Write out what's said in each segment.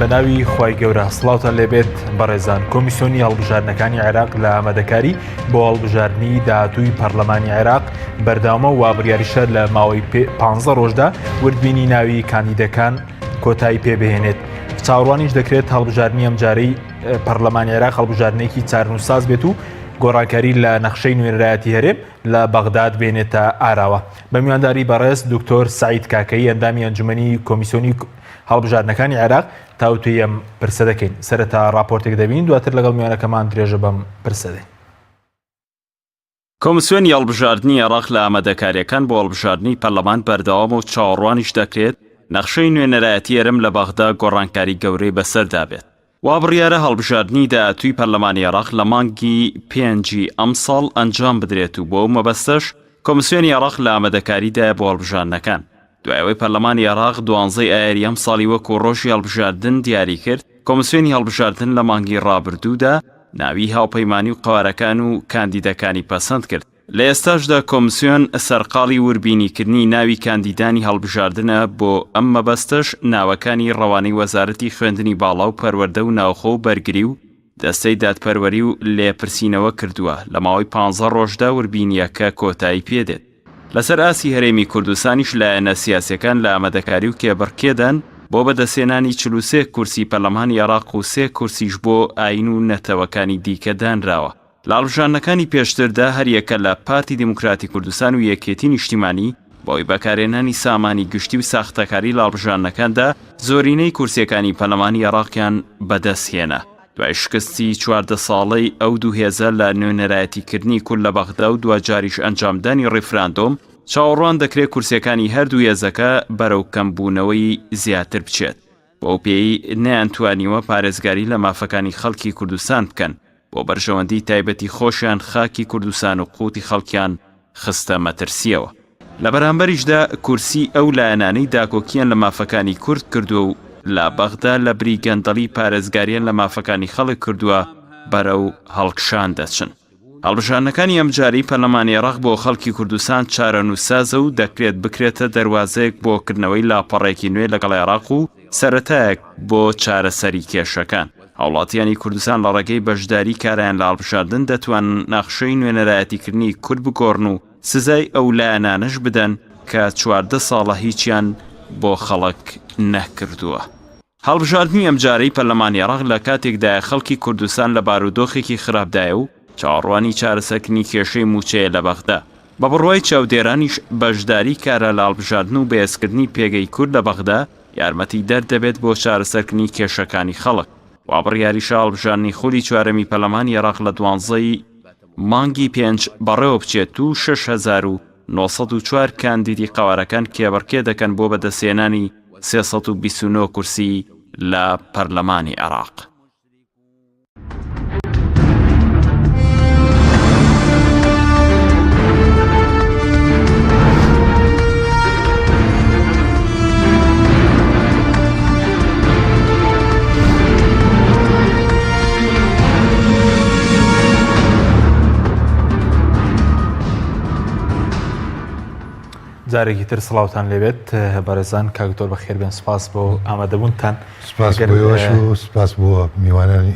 بە ناوی خوای گەورە سڵاوتان لێبێت بەڕێزان کۆمیسیۆنی هەڵبژاردنەکانی عێراق لە ئامادەکاری بۆ هەڵبژاردنی داهاتووی پەرلەمانی عێراق بەردەوامە و بڕیاریشە لە ماوەی 15 ڕۆژدا وردبینی ناوی کاندیدەکان کۆتایی پێبهێنێت چاوەڕوانیش دەکرێت هەڵبژاردنی ئەمجارەی پەرلەمانی عێراق هەڵبژاردنێکی چارنووسساز بێت و گۆڕانکاری لە نەخشەی نوێنەرایەتی هەرێم لە بەغداد بێنێتە ئاراوە. بە میوانداری بەڕێز دکتۆر سەعید کاکەیی ئەندامی ئەنجومەنی کۆمیسیۆنی هەڵبژاردنەکانی عێراق تاوتوێی ئەم پرسە دەکەین. سەرەتا ڕاپۆرتێک دەبینین دواتر لەگەڵ میوانەکەمان درێژە بەم پرسە دەین. کۆمسیۆنی هەڵبژاردنی عێراق لە ئامادەکارییەکان بۆ هەڵبژاردنی پەرلەمان بەردەوامە و چاوەڕوانیش دەکرێت نەخشەی نوێنەرایەتی هەرێم لە بەغدا گۆڕانکاری گەورەی بەسەردا بێت. وا بڕیارە هەڵبژاردنی داهاتووی پەرلەمانی عێراق لە مانگی پێنجی ئەمساڵ ئەنجام بدرێت و بۆ ئەو مەبەستەش کۆمسیۆنی عێراق لە ئامادەکاریدایە بۆ هەڵبژاردنەکان. دوای ئەوەی پەرلەمانی عێراق دوانزەی ئایاری ئەمساڵی وەکو ڕۆژی هەڵبژاردن دیاریکرد، کۆمسیۆنی هەڵبژاردن لە مانگی ڕابردوودا ناوی هاوپەیمانی و قەوارەکان و کاندیدەکانی پەسەند کرد. لە ئێستاشدا کۆمسیۆن سەرقاڵی وربینیکردنی ناوی کاندیدانی هەڵبژاردنە، بۆ ئەم مەبەستەش ناوەکانی ڕەوانەی وەزارەتی خوێندنی باڵا و پەروەردە و ناوخۆ و بەرگری و دەستەی دادپەروەری و لێپرسینەوە کردووە، لە ماوەی پانزە ڕۆژدا وربینییەکە کۆتایی پێدێت. لەسەر ئاستی هەرێمی کوردستانیش لایەنە سیاسییەکان لە ئامادەکاری و کێبڕکێدان بۆ بەدەستهێنانی 43 کورسی پەرلەمانی عێراق و سێ کورسیش بۆ ئایین و نەتەوەکانی دیکە دانراوە. لە هەڵبژاردنەکانی پێشتردا هەریەکە لە پارتی دیموکراتی کوردستان و یەکێتی نیشتیمانی بەهۆی بەکارهێنانی سامانی گشتی و ساختەکاری لە هەڵبژاردنەکاندا زۆرینەی کورسیەکانی پەرلەمانی عێراقیان بەدەستهێنا. دوای شکستی 14 ساڵەی ئەو دوو هێزە لە نوێنەرایەتیکردنی کورد لە بەغدا و دواجاریش ئەنجامدانی ڕیفراندۆم، چاوەڕوان دەکرێت کورسیەکانی هەردوو هێزەکە بەرەو کەمبوونەوەی زیاتر بچێت. بەو پێیەی نەیانتوانیوە پارێزگاری لە مافەکانی خەڵکی کوردستان بکەن، بۆ بەرژەوەندی تایبەتی خۆشیان خاکی کوردستان و قوتی خەڵکیان خستە مەترسییەوە. لە بەرامبەریشدا کورسی ئەو لایەنانەی داکۆکییان لە مافەکانی کورد کردووە و لە بەغدا لە بری گەندەڵی پارێزگاریان لە مافەکانی خەڵک کردووە بەرەو هەڵکشان دەچن. هەڵبژاردنەکانی ئەمجارەی پەرلەمانی عێراق بۆ خەڵکی کوردستان چارەنووسسازە و دەکرێت بکرێتە دەروازەیەک بۆ کردنەوەی لاپەڕێکی نوێ لەگەڵ عێراق و سەرەتایەک بۆ چارەسەری کێشەکان. هاوڵاتیانی کوردستان لە ڕێگەی بەشداری کارایان لە هەڵبژاردن دەتوانن نەخشەی نوێنەرایەتیکردنی کورد بگۆڕن و سزای ئەو لایەنانەش بدەن کە 14 ساڵە هیچیان بۆ خەڵک نەکردووە. هەڵبژاردنی ئەمجارەی پەرلەمانی عێراق لە کاتێکدایە خەڵکی کوردستان لە بارودۆخێکی خراپدایە و چاوەڕوانی چارەسەرکردنی کێشەی مووچەیە لە بەغدا. بە بڕوای چاودێرانیش بەشداری کارا لە هەڵبژاردن و بەهێزکردنی پێگەی کورد لە بەغدا یارمەتیدەر دەبێت بۆ چارەسەرکردنی کێشەکانی خەڵک. وا بڕیاریشە هەڵبژاردنی خولی چوارەمی پەرلەمانی عێراق لە دوانزە ی مانگی پێنج بەڕێوەبچێت و 6904 کاندیدی قەوارەکان کێبڕکێ دەکەن بۆ بەدەستهێنانی 329 کورسی لە پەرلەمانی عێراق. جارێکی تر سڵاوتان لێبێت بەڕێزان کاک دکتۆر بەخێربێن سپاس بۆ ئامادەبوونتان سپاس بۆ ئێوەش و سپاس بۆ میوانانی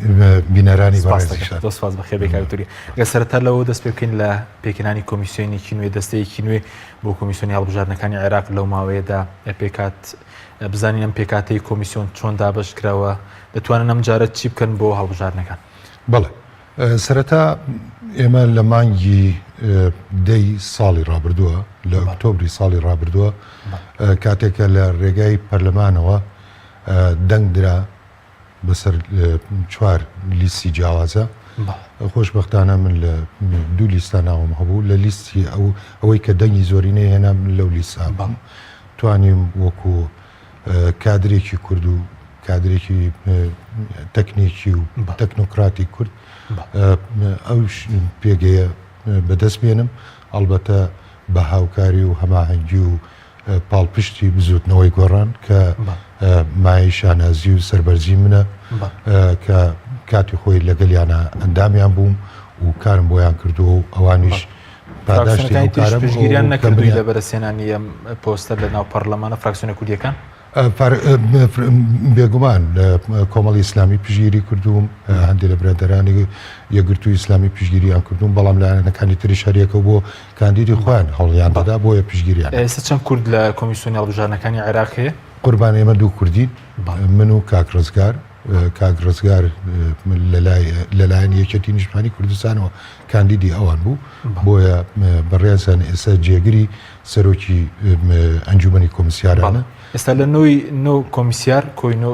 بینەرانی بەڕێزیشتان. زۆر سپاس بەخێربێ کاک دکتۆری گەر سەرەتا لەوە دەست پێ بکەین لە پێکهێنانی کۆمیسیۆنێکی نوێ دەستەیەکی نوێ بۆ کۆمیسیۆنی هەڵبژاردنەکانی عێراق لەو ماوەیەدا پێکات بزانین ئەم پێکاتەی کۆمیسیۆن چۆن دابەش کراوە دەتوانن ئەم جارە چی بکەن بۆ هەڵبژاردنەکان؟ بەڵێ سەرەتا ئێمە لە مانگی دەی ساڵی ڕابردووە لە ئۆکتۆبری ساڵی ڕابردووە کاتێکە لە ڕێگای پەرلەمانەوە دەنگ درا بەسەر چوار لیستی جیاوازە خۆشببختانە من لە دوو لیستا ناوم هەبوو لە لیستی ئەو ئەوەی کە دەنگی زۆرینەی هێنا من لەو لیستا بووم توانیم وەکو کادرێکی کورد و کادرێکی تەکنیکی و تەکنۆکراتی کورد ئەو پێگەیە بەدەست بێنم ئەڵبەتە بە هاوکاری و هەماهەنگی و پاڵپشتی بزوتنەوەی گۆڕان کە مایەی شانازی و سەربەرزی منە کە کاتی خۆی لەگەلیانە ئەندامیان بووم و کارم بۆیان کردووە و ئەوانیش پاداشتی ئەو کارەم پشتگیریان نەکردووی لە بەرەسێنانی ئەم پۆستە لە ناو پەرلەمانە فراکسیۆنە کوردیەکان؟ بێگومان کۆمەڵی ئیسلامی پشتگیری کردووم، هەندێک لە برادەرانی یەکگرتووی ئیسلامی پشتگیریان کردووم، بەڵام لایەنەکانی تریش هەریەکە بۆ کاندیدی خۆیان هەوڵیان دەدا، بۆیە پشتگیریان. ئێستا چەند کورد لە کۆمیسیۆنی هەڵبژاردنەکانی عێراق هەیە؟ قوربان ئێمە دوو کوردین، من و کاک ڕزگار. کاک ڕزگار لەلایەن یەکێتی نیشتمانی کوردستانەوە کاندیدی ئەوان بوو، بۆیە بەڕێزیان ئێستا جێگری سەرۆکی ئەنجومەنی کۆمیسیارانە. ئێستا لە نۆی نۆ کۆمیسیار کۆی نۆ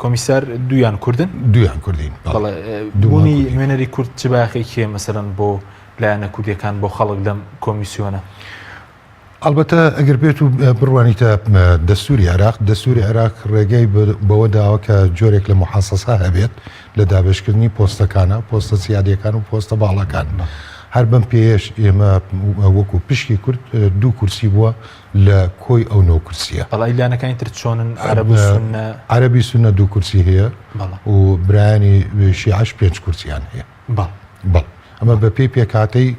کۆمیسار دوویان کوردن؟ دوویان کوردین. بەڵێ. بوونی نوێنەری کورد چ بایەخێکی هەیە مەسەلەن بۆ لایەنە کوردیەکان بۆ خەڵک لەم کۆمیسیۆنە؟ ئەڵبەتە ئەگەر بێت و بڕوانیتە دەستوری عێراق، دەستوری عێراق ڕێگەی بەوە داوە کە جۆرێک لە محاسەسە هەبێت لە دابەشکردنی پۆستەکانە، پۆستە سیادیەکان و پۆستە باڵاکان. هەر بەم پێیەش ئێمە وەکو پشکی کورد دوو کورسی بووە لە کۆی ئەو نۆ کورسیە. بەڵێ ئەی لایەنەکانی تر چۆنن؟ عەرەب و سوننە؟ عەرەبی سوننە دوو کورسی هەیە و برایانی شیعەش پێنج کورسیان هەیە. بەڵێ. بەڵێ ئەمە بە پێی پێکهاتەی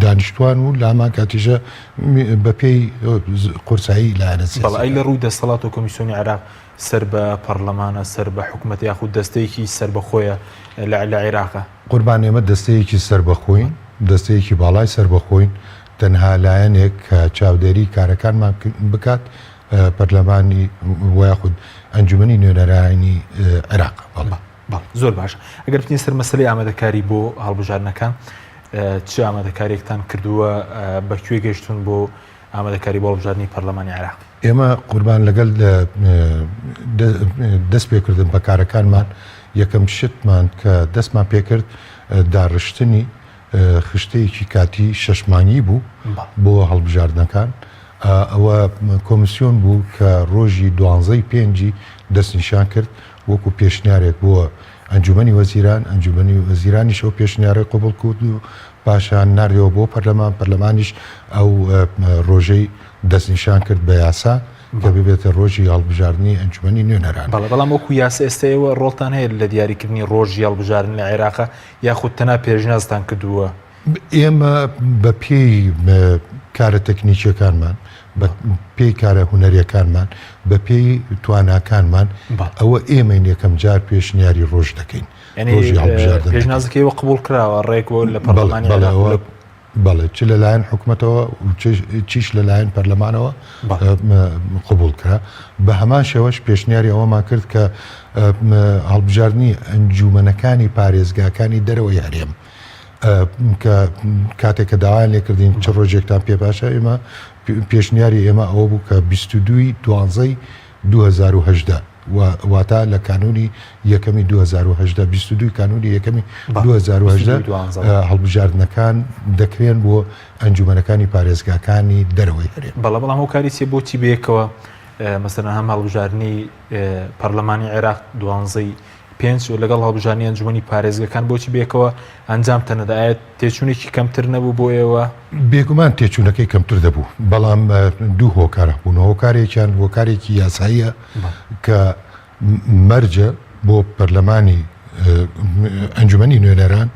دانیشتوان و لە هەمان کاتیشە بە پێی قورسایی لایەنە سیاسیەکان. بەڵێ ئەی لە ڕووی دەسەڵات و کۆمیسیۆنی عێراق سەر بە پەڕلەمانە، سەر بە حکومەتە یاخود دەستەیەکی سەربەخۆیە لە لە عێراقە؟ قوربان ئێمە دەستەیەکی سەربەخۆین، دەستەیەکی باڵای سەربەخۆین، تەنها لایەنێک کە چاودێری کارەکانمان بکات پەرلەمانی و یاخود ئەنجومەنی نوێنەرانی عێراقە. بەڵێ. بەڵێ زۆر باشە ئەگەر بچینە سەر مەسەلەی ئامادەکاری بۆ هەڵبژاردنەکان چ ئامادەکاریەکتان کردووە بە کوێ گەشتون بۆ ئامادەکاری بۆ هەڵبژاردنی پەرلەمانی عێراق؟ ئێمە قوربان لەگەل دەست پێکردن بە کارەکانمان یەکەم شتمان کە دەستمان پێکرد داڕشتنی خشتەیەکی کاتی شەش مانگی بوو بۆ هەڵبژاردنەکان ئەوە کۆمیسیۆن بوو کە ڕۆژی دوانزەی پێنجی دەستنیشان کرد وەکو پێشنیارێک بۆ ئەنجومەنی وەزیران، ئەنجومەنی وەزیرانیش ئەو پێشنیارەی قبوڵ کرد و پاشان ناردەوە بۆ پەرلەمان، پەرلەمانیش ئەو ڕۆژەی دەستنیشان کرد بە یاسا کە ببێتە ڕۆژی هەڵبژاردنی ئەنجومەنی نوێنەران. بەڵێ، بەڵام وەکو یاسا ئێستا ئێوە ڕۆڵتان هەیە لە دیاریکردنی ڕۆژی هەڵبژاردن لە عێراق یاخود تەنها پێشنیازتان کردووە؟ ئێمە بە پێی کارە تەکنیکیەکانمان، بە پێی کارە هونەریەکانمان، بە پێی تواناکانمان ئەوە ئێمەین یەکەم جار پێشنیاری ڕۆژ دەکەین. ڕۆژی هەڵبژاردن دەکەین. پێشنیازەکەی ئێوە قبوڵ کراوە ڕێک وە لە پەرلەمانی عێراق و لە. بەڵێ چ لەلایەن حکومەتەوە و چیش لەلایەن پەرلەمانەوە قبوڵ کرا. بە هەمان شێوەش پێشنیاری ئەوەمان کرد کە هەڵبژاردنی ئەنجومەنەکانی پارێزگاکانی دەرەوەی هەرێم کە کاتێک کە داوایان لێکردین چ ڕۆژێکتان پێ باشە ئێمە پێشنیاری ئێمە ئەوە بوو کە 22 دوانزەی 2018 واتە لە کانونی یەکەمی 2018 22 کانونی یەکەمی 2018 هەڵبژاردنەکان دەکرێن بۆ ئەنجومەنەکانی پارێزگاکانی دەرەوەی هەرێم. بەڵێ بەڵام هۆکاری چیە بۆچی بەیەکەوە مەسەلەن هەم هەڵبژاردنی پەرلەمانی عێراق دوانزەی پێنج و لەگەڵ هەڵبژاردنی ئەنجومەنی پارێزگەکان بۆچی بەیەکەوە ئەنجامتان نەدا؟ ئایا تێچوونێکی کەمتر نەبوو بۆ ئێوە؟ بێگومان تێچوونەکەی کەمتر دەبوو، بەڵام دوو هۆکار هەبوون، هۆکارێکیان هۆکارێکی یاساییە کە مەرجە بۆ پەرلەمانی ئەنجومەنی نوێنەران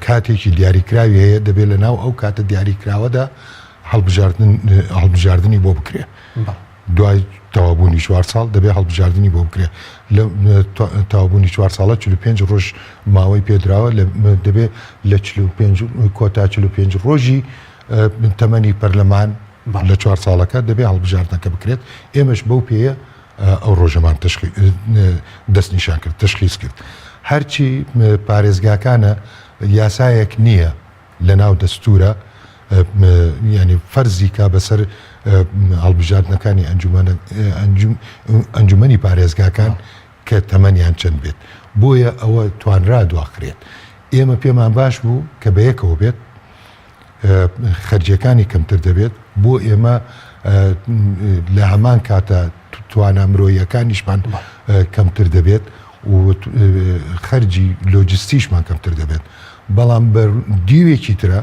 کاتێکی دیاریکراوی هەیە دەبێت لە ناو ئەو کاتە دیاریکراوەدا هەڵبژاردن هەڵبژاردنی بۆ بکرێت. دوای تەواوبوونی چوار ساڵ دەبێ هەڵبژاردنی بۆ بکرێ لە تەواوبوونی چوار ساڵە 45 ڕۆژ ماوەی پێدراوە دەبێ لە 45 کۆتا 45 ڕۆژی تەمەنی پەرلەمان لە چوار ساڵەکە دەبێ هەڵبژاردنەکە بکرێت ئێمەش بەو پێیە ئەو ڕۆژەمان دەستنیشان کرد تشخیص کرد هەرچی پارێزگاکانە یاسایەک نییە لەناو دەستورە یانی فەرزی کا بەسەر هەڵبژاردنەکانی ئەنجومەنی پارێزگاکان کە تەمەنیان چەند بێت بۆیە ئەوە توانرا دواخرێت ئێمە پێمان باش بوو کە بەیەکەوە بێت خەرجیەکانی کەمتر دەبێت بۆ ئێمە لە هەمان کاتە توانا مرۆیەکانیشمان کەمتر دەبێت و خەرجی لۆجستیشمان کەمتر دەبێت بەڵام بە دیوێکی ترە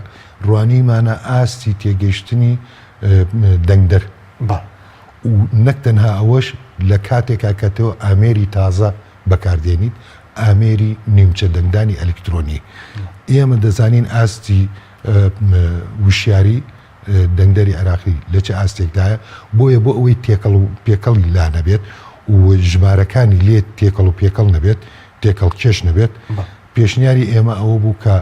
ڕوانیمانە ئاستی تێگەیشتنی دەنگدەر و نەک تەنها ئەوەش لە کاتێکا کە تۆ ئامێری تازە بەکاردێنیت ئامێری نیمچە دەنگدانی ئەلکترۆنی ئێمە دەزانین ئاستی وشیاری. دەنگدەری عێراقی لە چ ئاستێکدایە، بۆیە بۆ ئەوەی تێکەڵ و پێکەڵی لا نەبێت و ژمارەکانی لێ تێکەڵ و پێکەڵ نەبێت، تێکەڵکێش نەبێت، پێشنیاری ئێمە ئەوە بوو کە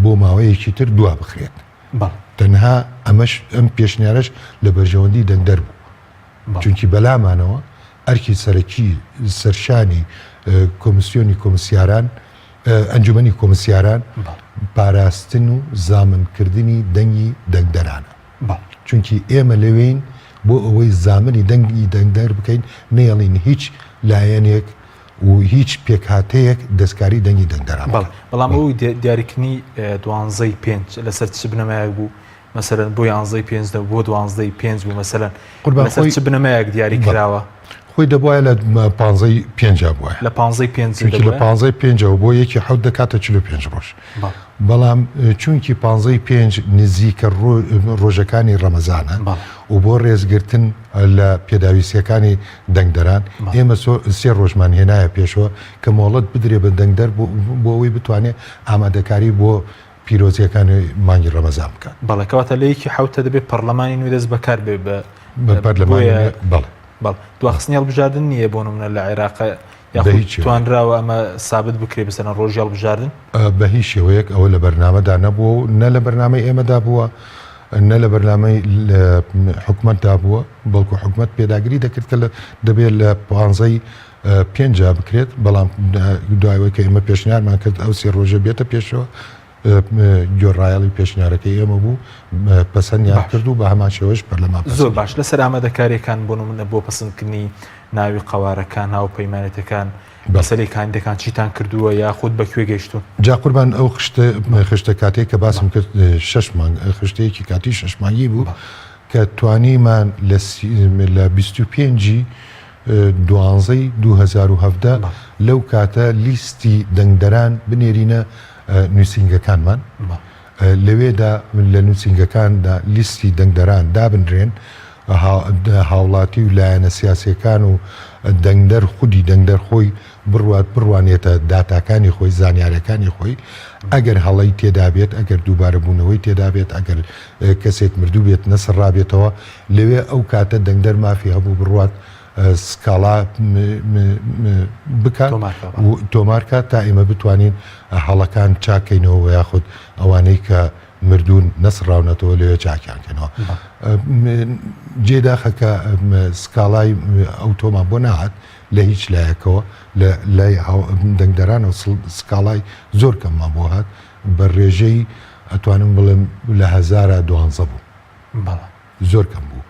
بۆ ماوەیەکی تر دوا بخرێت. تەنها ئەمەش ئەم پێشنیارەش لە بەرژەوەندی دەنگدەر بوو. چونکی بەلامانەوە ئەرکی سەرەکی سەرشانی کۆمسیۆنی کۆمسیاران، ئەنجومەنی کۆمسیاران پاراستن و زامنکردنی دەنگی دەنگدەرانە. چونکی ئێمە لەوێین بۆ ئەوەی زامنی دەنگی دەنگدەر بکەین، نەیەڵین هیچ لایەنێک و هیچ پێکهاتەیەک دەستکاری دەنگی دەنگدەران بکات. بەڵام ئەو دیاریکردنی دوانزەی پێنج لەسەر چ بنەمایەک بوو؟ مەسەلەن بۆ یانزەی پێنج دەبوو بۆ دوانزدەی پێنج بوو مەسەلەن قوربان لەسەر خۆی چ بنەمایەک دیاری بەڵێ. کراوە؟ خۆی دەبوایە لە پانزەی پێنجا بوایە. لە پانزەی پێنج چونکی لە دەبوایە؟ پانزەی پێنجەوە بۆ یەکی حەوت دەکاتە 45 ڕۆژ. بەڵێ. بەڵام چونکی پانزەی پێنج نزیکە ڕۆژەکانی ڕەمەزانە بەڵێ. و بۆ ڕێزگرتن لە پێداویستییەکانی دەنگدەران بەڵێ. ئێمە سێ ڕۆژمان هێنایە پێشەوە کە مۆڵەت بدرێ بە دەنگدەر بۆ ئەوەی بتوانێ ئامادەکاری بۆ پیرۆزیەکانی مانگی ڕەمەزان بکات. بەڵێ کەواتە لە یەکی حەوتە دەبێت پەڕلەمانی نوێ دەست بەکار بێ بە بە پەرلەمانی بۆیە نوێ بەڵێ. بەڵێ دواخستنی هەڵبژاردن نییە بۆ نمونە لە عێراق بە یاخود هیچ شێوەیەک. توانراوە ئەمە سابت بکرێ بەسەرەن ڕۆژی هەڵبژاردن؟ بە هیچ شێوەیەک ئەوە لە بەرنامەدا نەبووە و نە لە بەرنامەی ئێمەدا بووە نە لە بەرنامەی حکومەتدا بووە بەڵکو حکومەت پێداگری دەکرد کە دەبێت لە پانزەی پێنجا بکرێت، بەڵام دوای ئەوەی کە ئێمە پێشنیارمان کرد ئەو سێ ڕۆژە بێتە پێشەوە، گوێڕایەڵی پێشنیارەکەی ئێمە بوو، پەسەندیان باش. کرد و بە هەمان شێوەش پەرلەمان زۆر پەسەندی باش کرد. لەسەر ئامادەکارییەکان بۆ نمونە بۆ پەسەندکردنی ناوی قەوارەکان، هاوپەیمانێتەکان، بەڵێ. مەسەلەی کاندیدەکان چیتان کردووە یاخود بە کوێ گەیشتوون؟ جا قوربان ئەو خشتە بەڵێ. خشتە کاتیەی کە باسم بەڵێ. کرد شەش مانگ خشتەیەکی کاتی شەش مانگی بوو بەڵێ. کە توانیمان لە سی لە 25 ی دوانزەی 2017 لەو کاتە لیستی دەنگدەران بنێرینە نووسینگەکانمان لەوێدا لە نووسینگەکاندا لیستی دەنگدەران دابنرێن هاوڵاتی و لایەنە سیاسیەکان و دەنگدەر خودی دەنگدەر خۆی بڕوات بڕوانێتە داتاکانی خۆی زانیارەکانی خۆی ئەگەر هەڵەی تێدابێت ئەگەر دووبارە بوونەوەی تێدابێت ئەگەر کەسێک مردوو بێت نەسڕابێتەوە لەوێ ئەو کاتە دەنگدەر مافی هەبوو بڕوات سکاڵا بکات و تۆمار کات تا ئێمە بتوانین هەڵەکان چاکەینەوە و یاخود ئەوانەی کە مردوون نەسڕاونەتەوە لەوێ چاکیان کەنەوە. جێ داخە کە سکاڵای ئەو تۆمان بۆ نەهات لە هیچ لایەکەوە لە لای دەنگدەرانەوە سکاڵای زۆر کەممان بۆ هات بە ڕێژەی ئەتوانم بڵێم لە هەزارا دوانزە بوو. زۆر کەم بوو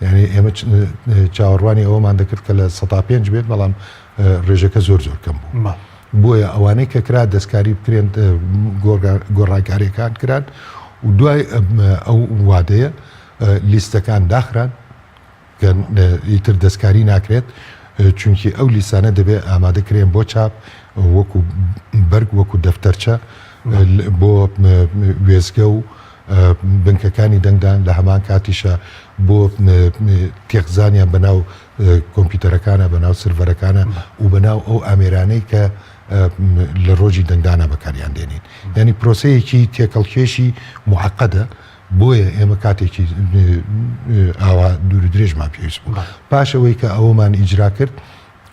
یعنی ئێمە چاوەڕوانی ئەوەمان دەکرد کە لە سەتا پێنج بێت بەڵام ڕێژەکە زۆر زۆر کەم بوو بۆیە ئەوانەی کە کرا دەستکاری بکرێن گۆڕانکاریەکان کران و دوای ئەو وادەیە لیستەکان داخران کە ئیتر دەستکاری ناکرێت چونکی ئەو لیستانە دەبێت ئامادەکرێن بۆ چاپ وەکو بەرگ وەکو دەفتەرچە بۆ وێزگە و بنکەکانی دەنگدان لە هەمان کاتیشا بۆ تێخزانیان بەناو کۆمپیوتەرەکانە بەناو سرڤەرەکانە و بەناو ئەو ئامێرانەی کە لە ڕۆژی دەنگدانە بەکاریان دێنین یعنی پرۆسەیەکی تێکەڵکێشی معقدە بۆیە ئێمە کاتێکی ئاوا دوور درێژمان پێویست بوو پاش ئەوەی کە ئەوەمان ئیجرا کرد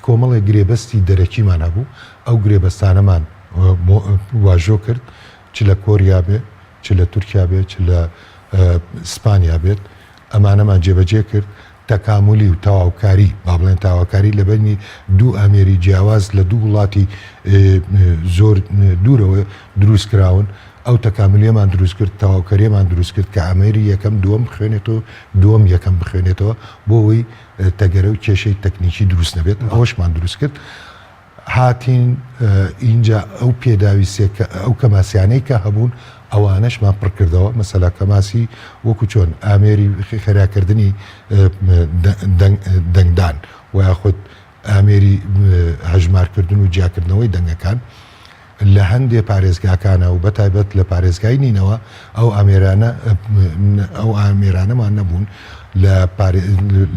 کۆمەڵێک گرێبەستی دەرەکیمان هەبوو ئەو گرێبەستانەمان واژۆ کرد چ لە کۆریا بێ چ لە تورکیا بێت چ لە ئیسپانیا بێت ئەمانەمان جێبەجێ کرد، تەکامولی و تەواوکاری، با بڵێن تاواکاری لە بەینی دوو ئامێری جیاواز لە دوو وڵاتی زۆر دوورەوە دروست کراون، ئەو تەکامولیەمان دروست کرد، تەواوکەریەمان دروست کرد کە ئامێری یەکەم دووەم بخوێنێتەوە، دووەم یەکەم بخوێنێتەوە بۆ ئەوەی تەگەرە و کێشەی تەکنیکی دروست نەبێت، ئەوەشمان دروست کرد. هاتین ئینجا ئەو پێداویستیە کە ئەو کەماسیانەی کە هەبوون ئەوانەشمان پڕ کردەوە مەسەلا کەماسی وەکو چۆن ئامێری خێراکردنی دەنگدان و یاخود ئامێری هەژمارکردن و جیاکردنەوەی دەنگەکان. لە هەندێ پارێزگاکانە و بەتایبەت لە پارێزگای نینەوە ئەو ئامێرانە ئەو ئامێرانەمان نەبوون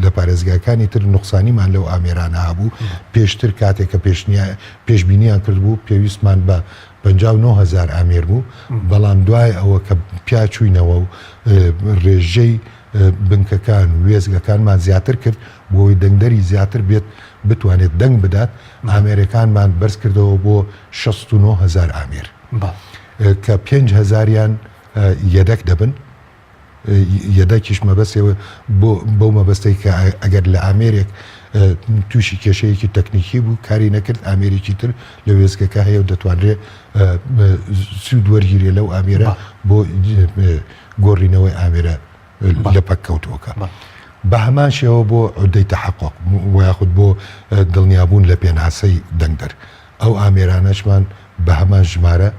لە پارێزگاکانی تر نوقسانیمان لەو ئامێرانە هەبوو پێشتر کاتێک کە پێشبینیان کردبوو پێویستمان بە 59 هەزار ئامێر بوو بەڵام دوای ئەوە کە پیاچوینەوە و ڕێژەی بنکەکان و وێزگەکانمان زیاتر کرد بۆی دەنگدەری زیاتر بێت بتوانێت دەنگ بدات ئامێرەکانمان بەرز کردەوە بۆ 69 هەزار ئامێر کە 5 هەزاریان یەدەک دەبن یەدەکیش مەبەستەوە بۆ بەو مەبەستەی کە ئەگەر لە ئامێرێک تووشی کێشەیەکی تەکنیکی بوو کاری نەکرد ئامێرێکی تر لە وێزگەکە هەیە و دەتوانرێت سوود وەرگیرێ لەو ئامێرە بۆ گۆڕینەوەی ئامێرە لە پەککەوتووەکە. بە هەمان شێوە بۆ عودەی تەحەقوق و یاخود بۆ دڵنیابوون لە پێناسەی دەنگدەر ئەو ئامێرانەشمان بە هەمان ژمارە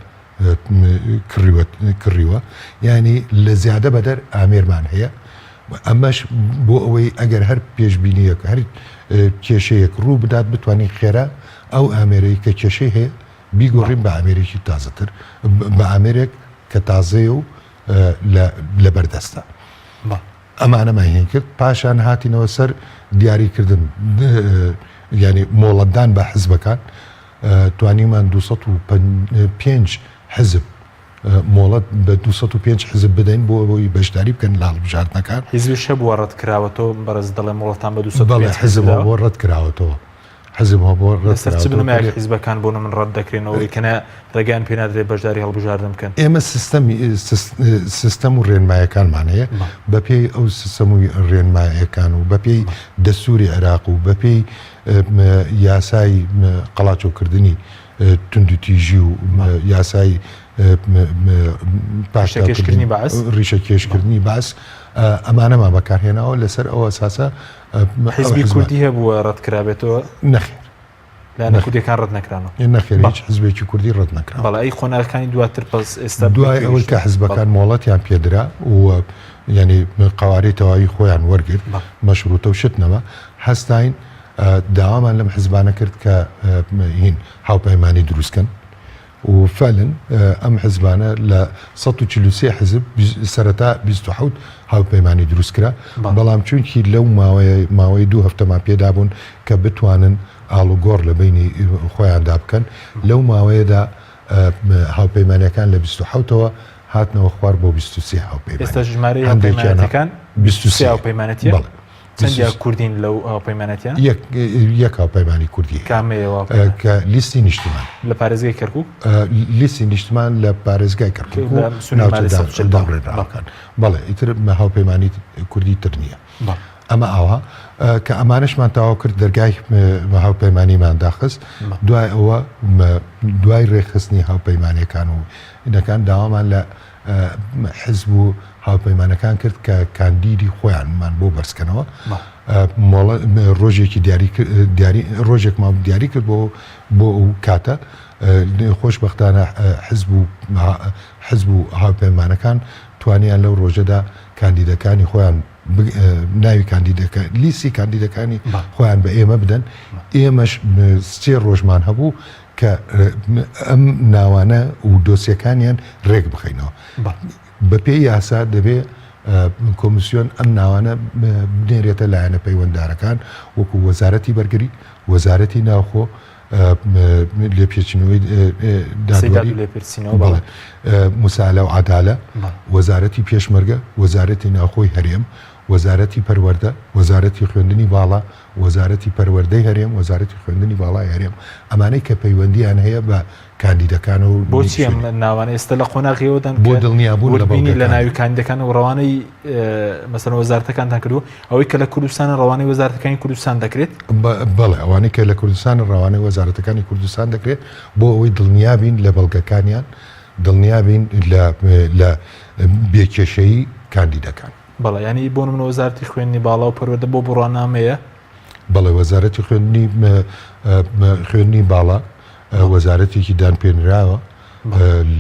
کڕیوە یانی لە زیادە بەدەر ئامێرمان هەیە ئەمەش بۆ ئەوەی ئەگەر هەر پێشبینیەک هەر کێشەیەک ڕوو بدات بتوانین خێرا ئەو ئامێرەی کە کێشەی هەیە بیگۆڕین بە ئامێرێکی تازەتر بە ئامێرێک کە تازەیە و لە بەردەستە ئەمانەمان هین کرد پاشان هاتینەوە سەر دیاریکردن ینی مۆڵەتدان بە حزبەکان توانیمان 205 حزب مۆڵەت بە 205 حزب بدەین بۆ ئەوەی بەشداری بکەن لە هەڵبژاردنەکان. حزبیش هەبووە ڕەت کراوەتەوە بەڕێز دەڵێ مۆڵەتان بە 205 حزب بۆ ڕەت کراوەتەوە. حزب هەبووە ڕەت لەسەر چ بنەمایەک حیزبەکان بۆ من ڕەت دەکرێنەوە کە ڕێگەیان پێ نادرێت بەشداری هەڵبژاردن بکەن؟ ئێمە سیستەمی سیستەم و ڕێنمایەکانمان هەیە بەپێی ئەو سیستەم و ڕێنمایەکان و بەپێی دەستوری عێراق و بەپێی یاسای قەڵاچۆکردنی توندوتیژی و یاسای پاشەکێشکردنی بەعس ڕیشەکێشکردنی بەعس ئەمانەمان بەکارهێناوە لەسەر ئەو ئەساسە حیزبی کوردی هەبووە ڕەتکرابێتەوە؟ نەخێر. لایەنە کوردیەکان ڕەت نەکرانەوە؟ نەخێر هیچ حزبێکی کوردی ڕەت نەکراوە. بەڵێ ئەی قۆناغەکانی دواتر پەس ئێستا دوای ئەوەی کە حزبەکان مۆڵەتیان پێدرا و یعنی قەوارەی تەواوی خۆیان وەرگرت مەشروتە و شت نەما هەستاین داوامان لەم حزبانە کرد کە هین هاوپەیمانی دروستکەن و فعلا ئەم حزبانە لە 143 حزب سەرەتا 27 هاوپەیمانی دروست کرا بەڵام چونکی لەو ماوەیە ماوەی دوو هەفتەمان پێدابوون کە بتوانن ئاڵوگۆڕ لە بینی خۆیاندا بکەن لەو ماوەیەدا هاوپەیمانەکان لە 27ەوە هاتنەوە خوار بۆ 23 هاوپەیمانی ئێستا ژمارەی هاوپەیمانەتەکان 23 هاوپەیمانەتیە بەڵێ چەندیان کوردین لەو هاوپەیمانەتیە؟ یەک یەک هاوپەیمانی کوردی هەیە. کامەیە ئەو هاوپەیمانە؟ کە لیستی نیشتمان. لە پارێزگای کەرکوک؟ لیستی نیشتمان لە پارێزگای کەرکوک و ناوچە داڕێنراوەکان. بەڵێ ئیتر هاوپەیمانی کوردی تر نییە. ئەمە ئاوا کە ئەمانەشمان تەواو کرد دەرگای هاوپەیمانیمان داخست دوای ئەوە دوای ڕێکخستنی هاوپەیمانەکان و ئینەکان داوامان لە حزب و هاوپەیمانەکان کرد کە کاندیدی خۆیانمان بۆ بەرزکەنەوە ڕۆژێکی دیاری ڕۆژێکمان دیاری کرد بۆ بۆ ئەو کاتە خۆشببختانە حزب و حزب و هاوپەیمانەکان توانیان لەو ڕۆژەدا کاندیدەکانی خۆیان ناوی کاندیدەکە لیستی کاندیدەکانی خۆیان بە ئێمە بدەن ئێمەش سێ ڕۆژمان هەبوو کە ئەم ناوانە و دۆسیەکانیان رێک بخەینەوە. بەپێی یاسا دەبێ کۆمیسیۆن ئەم ناوانە بنێرێتە لایەنە پەیوەنددارەکان وەکو وەزارەتی بەرگری، وەزارەتی ناوخۆ، لێپێچینەوەی دادوەری، بەڵێ، موسالە و عەدالە، وەزارەتی پێشمەرگە، وەزارەتی ناوخۆی هەرێم، وەزارەتی پەروەردە، وەزارەتی خوێندنی باڵا، وەزارەتی پەروەردەی هەرێم، وەزارەتی خوێندنی باڵای هەرێم، ئەمانەی کە پەیوەندییان هەیە بە کاندیدەکانەوە و بۆچی ئەم ناوانە ئێستا لە قۆناغی ئەوەدان بۆ دڵنیابوون لە وردبینی لە ناوی کاندیدەکان و ڕەوانەی مەسەلەن وەزارەتەکانتان کردووە، ئەوەی کە لە کوردستانە ڕەوانەی وەزارەتەکانی کوردستان دەکرێت؟ بەڵێ، ئەوانەی کە لە کوردستانن ڕەوانەی وەزارەتەکانی کوردستان دەکرێت بۆ ئەوەی دڵنیابین لە بەڵگەکانیان، دڵنیابین لە بێ کێشەیی کاندیدەکان. بەڵێ یانی بۆ نمونە وەزارەتی خوێندنی باڵا و پەروەردە بۆ بڕوانامەیە؟ بەڵێ وەزارەتی خوێندنی خوێندنی باڵا وەزارەتێکی دانپێنراوە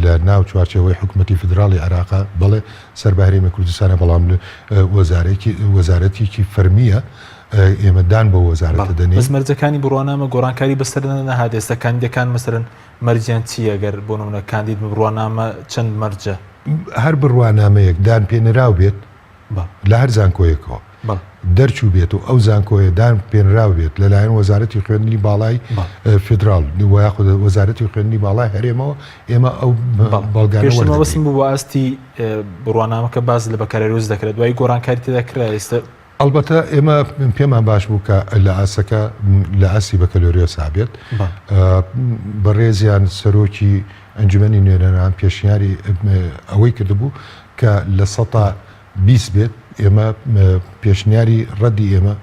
لە ناو چوارچێوەی حکوومەتی فیدراڵی عێراقا بەڵێ سەر بە هەرێمی کوردستانە بەڵام وەزارێکی وەزارەتێکی فەرمیە. ئێمە دان بەو وەزارەتە دەنێین. بەس مەرجەکانی بڕوانامە گۆڕانکاری بەسەر نەهات ئێستا کاندیدەکان مەسەلەن مەرجیان چییە گەر بۆ نمونە کاندید بڕوانامە چەند مەرجە؟ هەر بڕوانامەیەک دان پێنراو بێت لە هەر زانکۆیەکەوە دەرچوو بێت و ئەو زانکۆیە دان پێنراو بێت لەلایەن وەزارەتی خوێندنی باڵای فیدراڵ و یاخود وەزارەتی خوێندنی باڵای هەرێمەوە ئێمە ئەو بەڵگانە وەردەگرین. مەبەستم بوو بە ئاستی بڕوانامەکە باس لە بەکالۆریۆس دەکرێت دوایی گۆڕانکاری تێدا کرا ئێستا ئەڵبەتە ئێمە پێمان باش بوو کە لە ئاستەکە لە ئاستی بەکەلۆریۆسا بێت. بەڕێزیان سەرۆکی ئەنجومەنی نوێنەران پێشنیاری ئەوەی کردبوو کە 20% بێت. ئێمە پێشنیاری ڕەدی ئێمە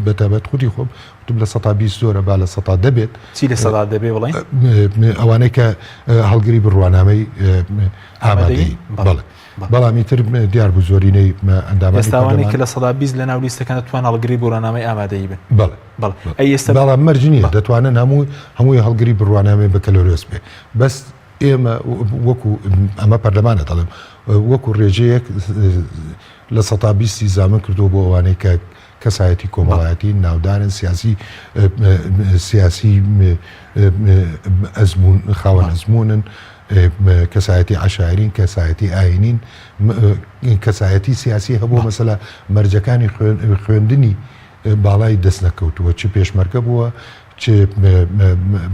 بەتابەت خودی خۆم وتم 20% زۆرە با 10% بێت. چی 10% بێ بڵێن؟ ئەوانەی کە هەڵگری بڕوانامەی ئامادەیی. بەڵێ. بەڵام ئیتر دیار بوو زۆرینەی ئەندامانی ئێستا ئەوانەی کە 20% لە ناو لیستەکان دەتوان هەڵگری بڕوانامەی ئامادەیی بن. بەڵێ. بەڵێ. ئەی ئێستا بەڵام مەرج نییە دەتوانن هەموو هەمووی هەڵگری بڕوانامەی بەکەلۆریۆس بێ بەس ئێمە وەکو ئەمە پەرلەمانە دەڵێم وەکو ڕێژەیەک 20%ی زامن کردووە بۆ ئەوانەی کە کەسایەتی کۆمەڵایەتی ناودارن سیاسی سیاسی ئەزمون خاوەن ئەزمونن کەسایەتی عەشایرین، کەسایەتی ئاینین، کەسایەتی سیاسی هەبووە مەسەلە مەرجەکانی خوێندنی باڵای دەست نەکەوتووە چ پێشمەرگە بووە چ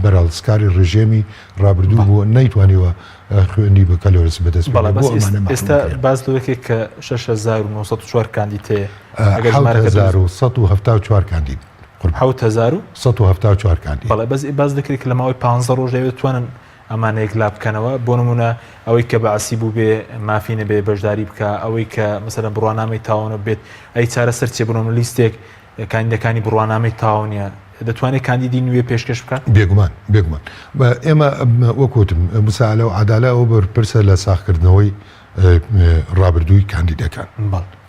بەرهەڵستکاری ڕژێمی ڕابردوو بووە نەیتوانیوە خوێندی بەکەلۆرس بەدەست بەڵێ بەس ئێستا باس لەوەکێک کە 6904 کاندید هەیە ئەگەر 1974 کاندید 1974 کاندید بەڵێ بەس باس دەکرێت کە لە ماوەی 15 ڕۆژ دەوێت توانن ئەمانە یەکلا بکەنەوە، بۆ نموونە ئەوەی کە بەعسی بووبێ مافی نەبێ بەشداری بکا، ئەوەی کە مەسەلەن بڕوانامەی تاوانە بێت، ئەی چارەسەر چیە؟ بۆ نموونە لیستێک کاندیدەکانی بڕوانامەی تاو نیە، دەتوانێت کاندیدی نوێ پێشکەش بکات؟ بێگومان، بێگومان. ئێمە وەک وتم مساعەلە و عەدالە ئەوە بەرپرسە لە ساغکردنەوەی ڕابردووی کاندیدەکان.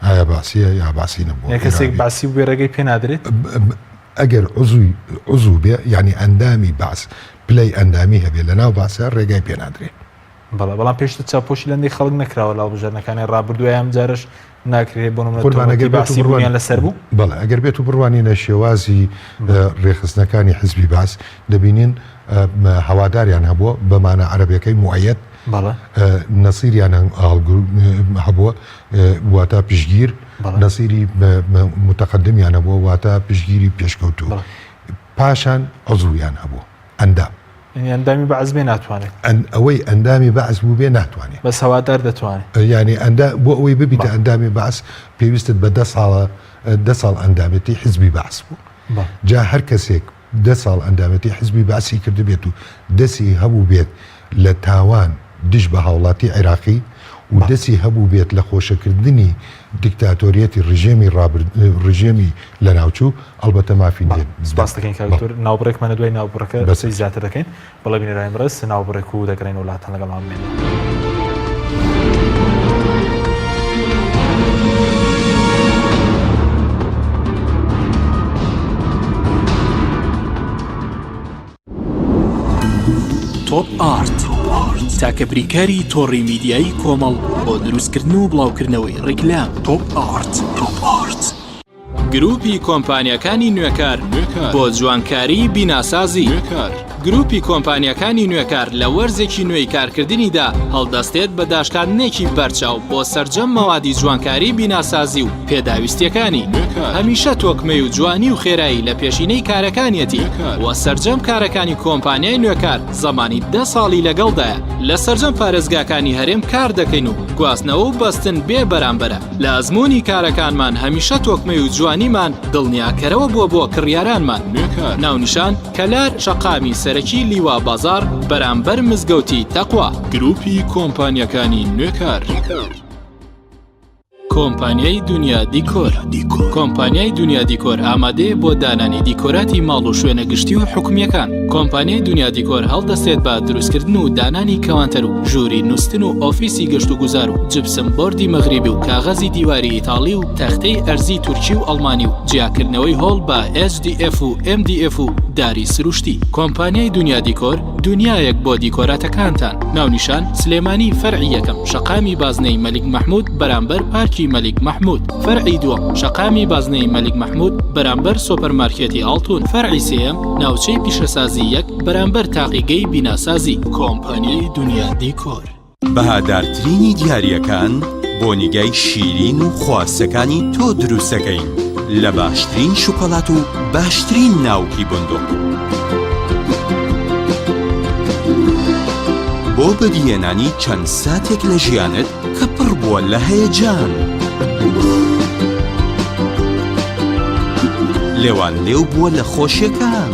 ئایا بەعسیە یا بەعسی نەبووە؟ کەسێک بەعسی بووبێ ڕێگەی پێ نادرێت؟ ئەگەر عزوی عزو بێ یانی ئەندامی بەعس پلەی ئەندامی هەبێ لە ناو بەعسا ڕێگای پێ نادرێ. بەڵێ بەڵام پێشتر چاوپۆشی لە هەندێک خەڵک نەکراوە لە هەڵبژاردنەکانی ڕابردوو ئایا ئەمجارەش ناکرێ بۆ نمونە قوربان تۆمەتی ئەگەر بێت و بەعسی بڕوان بوونیان لەسەر بوو؟ بەڵێ ئەگەر بێت و بڕوانینە شێوازی ڕێکخستنەکانی حزبی بەعس دەبینین هەواداریان هەبووە بە مانا عەرەبیەکەی موئەیەد بەڵێ. نەسیریان هەبووە واتە پشتگیر، نەسیری متەقەدمیان هەبووە واتە پشتگیری پێشکەوتوو، پاشان عزویان هەبووە ئەندام. یانی ئەندامی بەعس بێ ناتوانێت. ئەوەی ئەندامی بەعس بووبێ ناتوانێت. بەس هەوادار دەتوانێت. یانی ئەندا بۆ ئەوەی ببیتە ئەندامی بەعس پێویستت بە دە ساڵە دە ساڵ ئەندامێتی حزبی بەعس بوو. جا هەر کەسێک دە ساڵ ئەندامێتی حزبی بەعسی کردبێت و دەستی هەبووبێت لە تاوان دژ بە هاوڵاتی عێراقی و دەستی هەبووبێت لە خۆشەکردنی دیکتاتۆریەتی ڕژێمی ڕژێمی لەناوچوو، ئەڵبەتە مافی نیە. سپاست دەکەین کاک دکتۆر. ناوبڕێکمان لە دوای ناوبڕەکە قسەی زیاتر دەکەین. بەڵێ بینەرانی بەڕێز ناوبڕێک و دەگەڕێینەوە لاتان لەگەڵمان بمێنن. تۆپ ئارت تاکە بریکاری تۆڕی میدیایی کۆمەڵ بۆ دروستکردن و بڵاوکردنەوەی ڕیکلام تۆپ ئارت. تۆپ ئارت. گروپی کۆمپانیاکانی نوێکار بۆ جوانکاری بیناسازی. گروپی کۆمپانیاکانی نوێکار لە وەرزێکی نوێی کارکردنیدا هەڵدەستێت بە داشکاندنێکی بەرچاو بۆ سەرجەم مەوادی جوانکاری بیناسازی و پێداویستیەکانی. هەمیشە تۆکمەی و جوانی و خێرایی لە پێشینەی کارەکانیەتی و سەرجەم کارەکانی کۆمپانیای نوێکار زەمانی دە ساڵی لەگەڵدایە. لە سەرجەم پارێزگاکانی هەرێم کار دەکەین و گواستنەوە و بەستن بێ بەرامبەرە. لە ئەزموونی کارەکانمان هەمیشە تۆکمەی و جوانیمان دڵنیاکەرەوە بووە بۆ کڕیارانمان. ناونیشان، کەلار شەقامی سەرەکی لیوا بازاڕ بەرامبەر مزگەوتی تەقوا. گروپی کۆمپانیاکانی نوێکار. کۆمپانیای دونیا دیکۆر. کۆمپانیای دونیا دیکۆر ئامادەیە بۆ دانانی دیکۆراتی ماڵ و شوێنە گشتی و حکومییەکان. کۆمپانیای دونیا دیکۆر هەڵدەستێت بە دروستکردن و دانانی کەوانتەر و ژووری نوستن و ئۆفیسی گەشتوگوزار و جپسم بۆردی مەغریبی و کاغەزی دیواری ئیتاڵی و تەختەی ئەرزی تورکی و ئەڵمانی و جیاکردنەوەی هۆڵ بە HDF و MDF و داری سروشتی. کۆمپانیای دونیا دیکۆر. دونیایەک بۆ دیکۆراتەکانتان. ناونیشان، سلێمانی فەرعی یەکەم، شەقامی بازنەی مەلیک مەحمود بەرامبەر پارکی مەلیک مەحمود. فەرعی دووەم، شەقامی بازنەی مەلیک مەحمود بەرامبەر سۆپەرمارکێتی ئاڵتون. فەرعی سێیەم، ناوچەی پیشەسازی یەک بەرامبەر تاقیگەی بیناسازی. کۆمپانیای دونیا دیکۆر. بەهادارترینی دیارییەکان بۆ نیگای شیرین و خواستەکانی تۆ دروستەکەین لە باشترین شوکۆلات و باشترین ناوکی بندق. بۆ بەدیهێنانی چەند ساتێک لە ژیانت کە پڕ بووە لە هەیەجان. لێوان لێو بووە لە خۆشیەکان.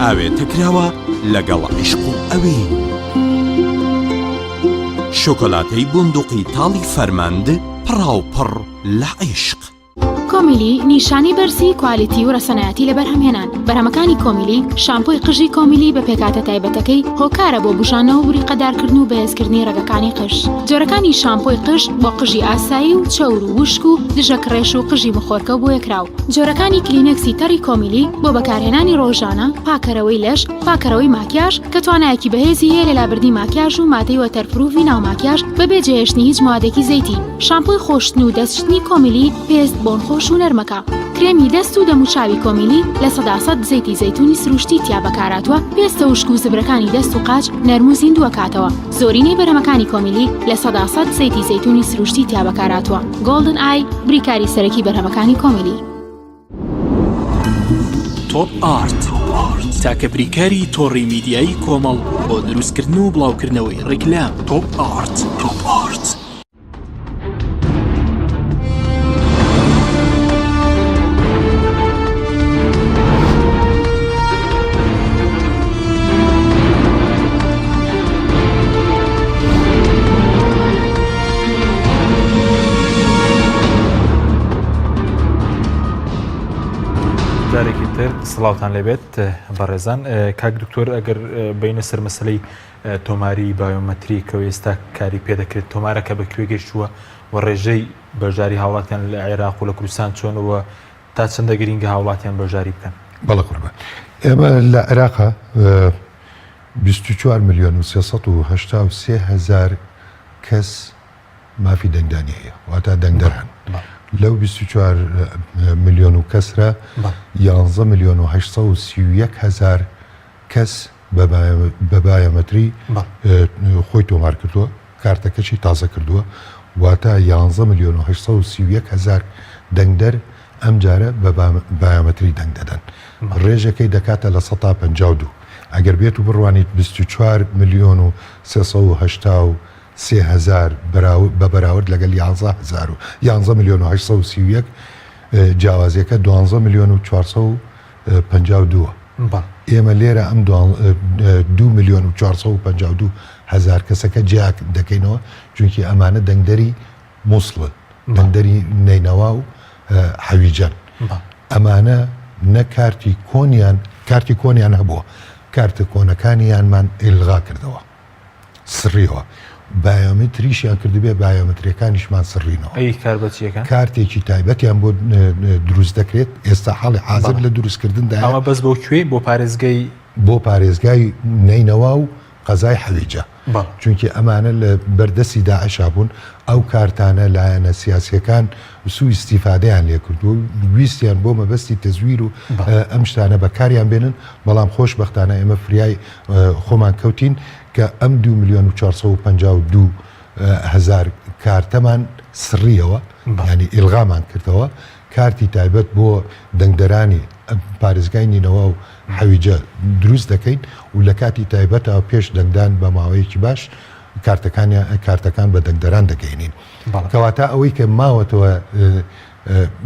ئاوێتە کراوە لەگەڵ عیشق و ئەوین. شۆکۆلاتەی بوندوقی تاڵی فەرمەند پڕاوپڕ لە عیشق. کۆمیلی نیشانەی بەرزی کوالیتی و ڕەسەنایەتی لە بەرهەمهێنان بەرهەمەکانی کۆمیلی شامپۆی قژی کۆمیلی بە پێکهاتە تایبەتەکەی هۆکارە بۆ بوژانەوە و بریقەدارکردن و بەهێزکردنی ڕەگەکانی قژ جۆرەکانی شامپۆی قژ بۆ قژی ئاسایی و چەور و وشک و دژە کڕێش و قژی مخۆرکە و بۆیەکراو جۆرەکانی کلینێکسی تەڕی کۆمیلی بۆ بەکارهێنانی ڕۆژانە پاکەرەوەی لەش پاکەرەوەی ماکیاژ کە توانایەکی بەهێزی هەیە لە لابردنی ماکیاژ و مادەی waterproof ی ناو ماکیاژ بەبێ جێهێشتنی هیچ موادێکی زەیتی. شامپۆی خۆشتن و دەست شتنی کۆمیلی پێست بۆن خۆش و نەرمەکە. کرێمی دەست و دەموچاوی کۆمیلی 100% زەیتی زەیتونی سروشتی تیا بەکارهاتووە پێستە وشک و زبرەکانی دەست و قاچ نەرم و زیندووەکاتەوە. زۆرینەی بەرهەمەکانی کۆمیلی 100% زەیتی زەیتونی سروشتی تیا بەکارهاتووە. گۆڵدن ئای بریکاری سەرەکی بەرهەمەکانی کۆمیلی. تۆپ ئارت تاکە بریکاری تۆڕی میدیایی کۆمەڵ بۆ دروستکردن و بڵاوکردنەوەی ڕیکلام. تۆپ ئارت. تۆپ ئارت. جارێکی تر سڵاوتان لێبێت بەڕێزان کاک دکتۆر ئەگەر بینە سەر مەسلەی تۆماری بایۆمەتری کە ئێستا کاری پێدەکرێت تۆمارەکە بە کوێ گەشتووە و ڕێژەی بەشداری هاوڵاتیان لە عێراق و لە کوردستان چۆنەوە تا چەندە گرینگە هاوڵاتیان بەشداری بکەن؟ بەڵێ قوربان ئێمە لە عێراقا 24 ملیۆن و 383 هەزار کەس مافی دەنگدانی هەیە واتا دەنگدەر هەن لەو 24 ملیۆن و کەسرە 11 ملیۆن و 831 هەزار کەس بە بایۆمەتری خۆی تۆمار کردووە، کارتەکەشی تازە کردووە، واتە یانزە ملیۆن و 831 هەزار دەنگدەر ئەمجارە بە بایۆمەتری دەنگ دەدەن، ڕێژەکەی دەکاتە 52%. ئەگەر بێت و بڕوانیت 24 ملیۆن و 383 هەزار بە بەراورد لەگەل یانزە هەزار و یانزە ملیۆن و 831 جیاوازیەکە دوانزە ملیۆن و 452 ە. ئێمە لێرە ئەم دوو ملیۆن و 452 هەزار کەسەکە جیا دەکەینەوە چونکی ئەمانە دەنگدەری موسڵن دەنگدەری نەینەوا و حەویجەن ئەمانە نە کارتی کۆنیان کارتی کۆنیان هەبووە کارتە کۆنەکانیانمان ئیلغا کردەوە. سڕیەوە بایۆمەتریشیان کردبێ بایۆمەتریەکانیشمان سڕینەوە. ئەی کار بە چیەکەن؟ کارتێکی تایبەتیان بۆ دروست دەکرێت ئێستا حاڵی حازر لە دروستکردندایە. ئەمە بەس بۆ کوێ؟ بۆ پارێزگای؟ بۆ پارێزگای نەینەوا و قەزای حەویجە. چونکی ئەمانە لە بەردەستی داعشا بوون ئەو کارتانە لایەنە سیاسیەکان سوو ئیستیفادەیان لێکردووە و ویستیان بۆ مەبەستی تەزویر و ئەم شتانە بەکاریان بێنن بەڵام خۆشبەختانە ئێمە فریای خۆمان کەوتین کە ئەم دوو ملیۆن و 452 هەزار کارتەمان سڕیەوە یانی ئیلغامان کردەوە کارتی تایبەت بۆ دەنگدەرانی پارێزگای نینەوا و حەویجە دروست دەکەین و لە کاتی تایبەتە پێش دەنگدان بە ماوەیەکی باش کارتەکانیان کارتەکان بە دەنگدەران دەگەینین کەواتە ئەوەی کە ماوەتەوە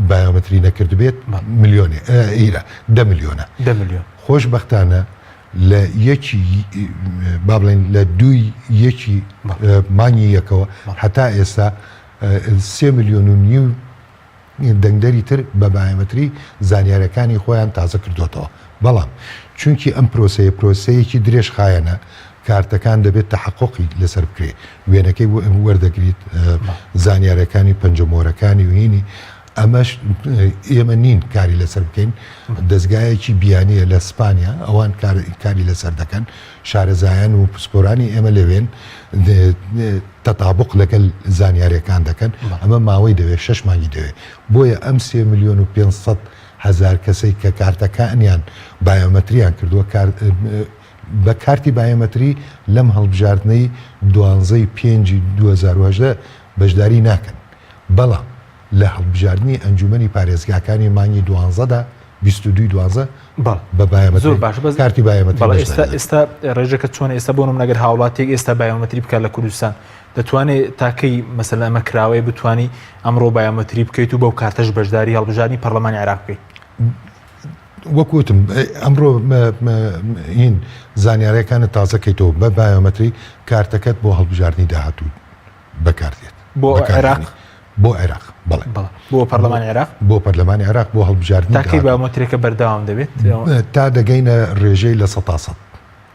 بایۆمەتری نەکردبێت ملیۆنێ ئیرە دە ملیۆنە ملیۆن خۆشبەختانە لە یەکی با بڵێن لە دووی یەکی مانگی یەکەوە هەتا ئێستا سێ ملیۆن و نیو دەنگدەری تر بە بایۆمەتری زانیاریەکانی خۆیان تازە کردۆتەوە بەڵام چونکی ئەم پرۆسەیە پرۆسەیەکی درێژخایەنە کارتەکان دەبێت تەحەقوقی لەسەر بکرێ وێنەکەی وەردەگریت زانیارەکانی پەنجەمۆرەکانی و هینی. ئەمەش ئێمە نین کاری لەسەر بکەین، دەزگایەکی بیانییە لە سپانیا، ئەوان کاری لەسەر دەکەن، شارەزایان و پسپۆرانی ئێمە لەوێن تەتابق لەگەل زانیاریەکان دەکەن، ئەمە ماوەی دەوێت، شەش مانگی دەوێت. بۆیە ئەم سێ ملیۆن و 500 هەزار کەسەی کە کارتەکانیان بایۆمەتریان کردووە، بە کارتی بایۆمەتری لەم هەڵبژاردنەی دوانزەی پێنجی 2018 بەشداری ناکەن، بەڵام لە هەڵبژاردنی ئەنجومەنی پارێزگاکانی مانگی دوانزەدا، 22 ی دوانزە، بەڵێ بە بایۆمەتری زۆر باشە بەس کارتی بایۆمەتری بەڵێ ئێستا بەشداری دەکەن. ئێستا ڕێژەکە چۆنە ئێستا بۆ نمونە گەر هاوڵاتیەک ئێستا بایۆمەتری بکات لە کوردستان دەتوانێت تا کەی مەسەلەن ئەمە کراوەیە بتانی ئەمڕۆ بایۆمەتری بکەیت و بەو کارتەش بەشداری هەڵبژاردنی پەرلەمانی عێراق بکەیت؟ وەک وتم ئەمڕۆ هین زانیاریەکانت تازە کەیتەوە بە بایۆمەتری کارتەکەت بۆ هەڵبژاردنی داهاتوو بەکاردێت بۆ عێراق بۆ عێراق بەڵێ بۆ پەرلەمانی عێراق بۆ پەرلەمانی عێراق بۆ هەڵبژاردنی تا کەی بایۆمەتریەکە بەردەوام دەبێت تا دەگەینە ڕێژەی 100%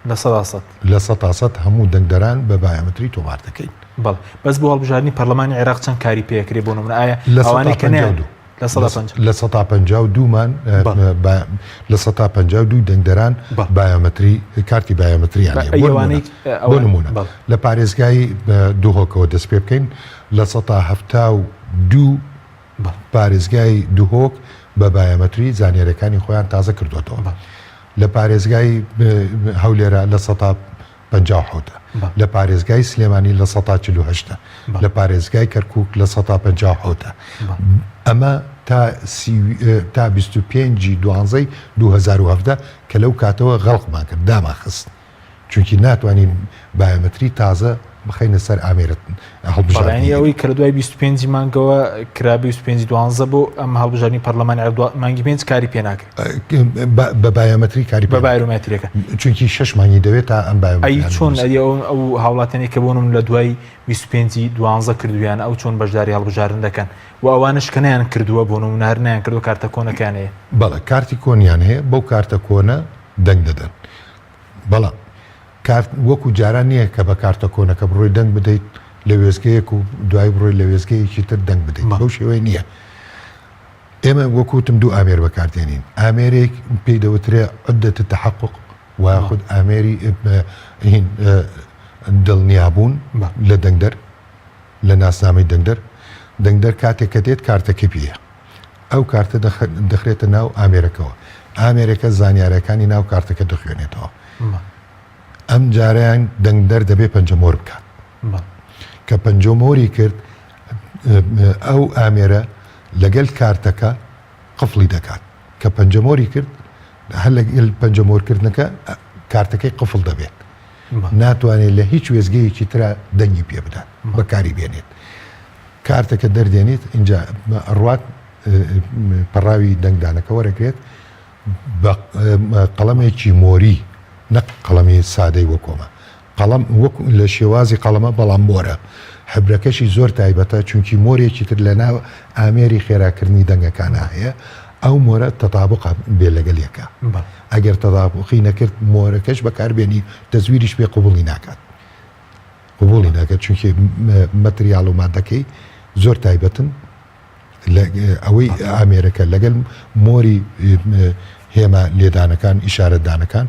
100% 100% هەموو دەنگدەران بە بایۆمەتری تۆمار دەکەین بەڵێ بەس بۆ هەڵبژاردنی پەرلەمانی عێراق چەند کاری پێکرێ بۆ نمونە ئایا ئەوانەی کە 52 52% مان 52% دەنگدەران بایۆمەتری کارتی بایۆمەتریان هەیە بۆ نمونە لە پارێزگای دهۆکەوە دەست پێ بکەین 72% پارێزگای دهۆک بە بایۆمەتری زانیاریەکانی خۆیان تازە کردوێتەوە لە پارێزگای هەولێرە 57% ە، لە پارێزگای سلێمانی 48% ە، لە پارێزگای کەرکووک 57% ە. ئەمە تا تا 25 ی دوانزەی 2017 کە لەو کاتەوە غەڵقمان کرد، دامانخست. چونکی ناتوانین بایۆمەتری تازە بخەینە سەر ئامێرە هەڵبژاردنی. ئەوەی کە لە دوای 25 مانگەوە کرا 25 دوانزە بۆ ئەم هەڵبژاردنی پەرلەمانی عێراق مانگی پێنج کاری پێ ناکرێت. بە بایۆمەتری کاری بە بایۆمەتریەکە چونکی شەش مانگی دەوێت تا ئەم بایۆمەتری. ئەی چۆن ئەی ئەو هاوڵاتیانەی کە بۆ نمونە لە دوای 25 دوانزە کردویانە ئەو چۆن بەشداری هەڵبژاردن دەکەن و ئەوانەش کە نەیان کردووە بۆ نمونە هەر نەیان کردووە کارتە کۆنەکەیان هەیە. بەڵێ کارتی کۆنیان هەیە بەو کارتە کۆنە دەنگ دەدەن. بەڵام کارت وەکو جاران نییە کە بە کارتە کۆنەکە بڕۆی دەنگ بدەیت لە وێستگەیەک و دوایی بڕۆی لە وێستگەیەکی تر دەنگ بدەیت بەو شێوەیە نییە. ئێمە وەکو وتم دوو ئامێر بەکاردێنین ئامێرێک پێی دەوترێ عدة التحقق و خود ئامێری هین دڵنیابوون لە دەنگدەر لە ناسنامەی دەنگدەر دەنگدەر کاتێک کە دێت کارتەکەی پێیە ئەو کارتە دەخرێتە ناو ئامێرەکەوە، ئامێرەکە زانیارەکانی ناو کارتەکە دەخوێنێتەوە. ئەم جارەیان دەنگدەر دەبێ پەنجەمۆر بکات. کە پەنجەمۆری کرد ئەو ئامێرە لەگەل کارتەکە قفڵی دەکات. کە پەنجەمۆری کرد هەر لەگەل پەنجەمۆرکردنەکە کارتەکەی قفڵ دەبێت. ناتوانێت لە هیچ وێستگەیەکی ترا دەنگی پێ بدات، بەکاری بێنێت. کارتەکە دەردێنیت ئینجا ئەڕوات پەڕاوی دەنگدانەکە وەرەگرێت بە قەڵەمێکی مۆری نەک قەڵەمی سادەی وەکۆمە قەڵەم وەک لە شێوازی قەڵەمە بەڵام مۆرە حبرەکەشی زۆر تایبەتە چونکی مۆرێکی تر لە ناو ئامێری خێراکردنی دەنگەکانە هەیە ئەو مۆرە تەتابقە بێ لەگەل یەکە ئەگەر تەتابقی نەکرد مۆرەکەش بەکاربێنی تەزویریش پێ قبوڵی ناکات قبوڵی ناکات چونکی مەتریاڵ و مادەکەی زۆر تایبەتن ئەوەی ئامێرەکە لەگەل مۆری هێما لێدانەکان ئیشارەتدانەکان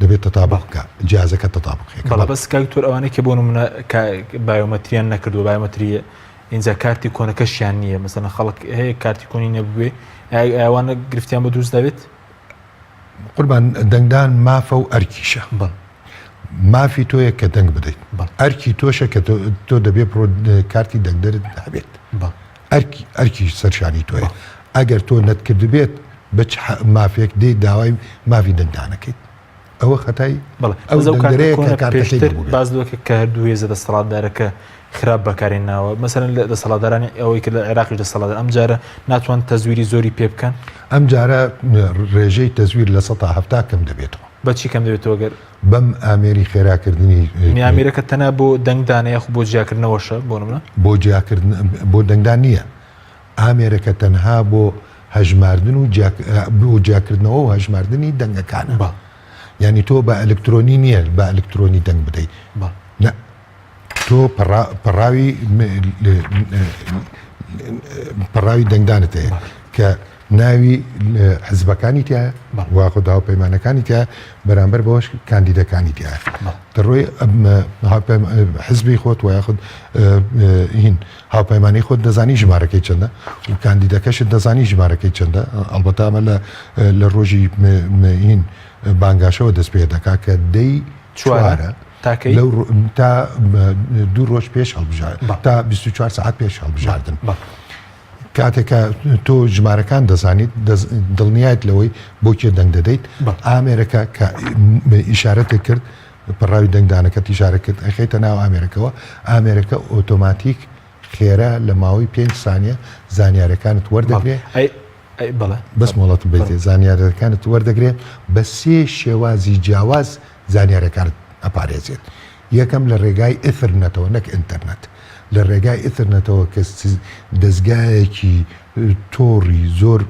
دەبێت تەتابق بکە جیازەکە تەتابق بەڵێ بەس کاک دکتۆر ئەوانەی کە بۆ نمونە بایۆمەتریان نەکردو بایۆمەتری اینجا کارتی کۆنەکەشیان نییە مەسەلەن خەڵک هەیە کارتی کۆنی نەبووێ ئەوانە گرفتیان بە دروست دەبێت قوربان دەنگدان مافە و ئەرکیشە مافی تۆیە کە دەنگ بدەیت ئەرکی تۆشە کە تۆ دەبێ پرۆ کارتی دەنگدەرت هەبێت ئەرکی ئەرکی سەرشانی تۆیە ئەگەر تۆ نەتکردبێت بە چ مافێک دێی داوای مافی دەنگدانەکەیت ئەوە خەتای بەڵێ ئەو ئەو دەنگدەرەیە کە کارتە کۆنە کارتەکەی پێشتر نەبووبێت. باس لەوە کرد کە هەردوو هێزە دەسەڵاتدارەکە خراپ بەکارێن ناوە مەسەلەن لە دەسەڵاتدارانی ئەوەی کە لە عێراقیش دەسەڵاتدار ئەم جارە ناتوان تەزویری زۆری پێ بکەن؟ ئەم جارە ڕێژەی تەزویر 70% کەم دەبێتەوە. بە چی کەم دەبێتەوە گەر؟ بەم ئامێری خێراکردنی. یانی ئامێرەکە تەنها بۆ دەنگدانە یاخود بۆ جیاکردنەوەشە بۆ نمونە؟ بۆ جیاکردن بۆ دەنگدان نییە ئامێرەکە تەنها بۆ هەژماردن و بۆ جیاکردنەوە و هەژماردنی دەنگەکانە. یانی تۆ بە ئەلکترۆنی نییە بە ئەلکترۆنی دەنگ بدەیت نا تۆ پەڕاوی. پەڕاوی دەنگدانت هەیە کە ناوی حزبەکانی تایە واخود هاوپەیمانەکانی تایە بەرامبەر بەوەش کاندیدەکانی تایە دەڕۆی حزبی خۆت و یاخود هین هاوپەیمانی خۆت دەزانی ژمارەکەی چەندە و کاندیدەکەشت دەزانی ژمارەکەی چەندە ئەڵبەتە ئەمە لە لە ڕۆژی هین بانگاشەوە دەست پێ دەکا کە دەی چوارە تاکەی تا دوو ڕۆژ پێش هەڵبژار تا 24 سعات پێش هەڵبژاردن کاتێک کە تۆ ژمارەکان دەزانیت دڵنیایت لەوەی بۆ کێ دەنگ دەدەیت ئامێرەکە کە ئیشارەتێک کرد پەڕاوی دەنگدانەکەت ئیشارە کرد ئەخەیتە ناو ئامێرەکەوە ئامێرەکە ئۆتۆماتیک خێرا لە ماوەی پێنج سانیە زانیارەکانت وەردەگرێ بەس مۆڵەتم بێت زانیارەکانت وەردەگرێ بە سێ شێوازی جیاواز زانیارەکانت ئەپارێزێت یەکەم لە ڕێگای ئیثرنەتەوە نەک ئینتەرنەت لە ڕێگای ئیثرنەتەوە کە دەزگایەکی تۆڕی زۆر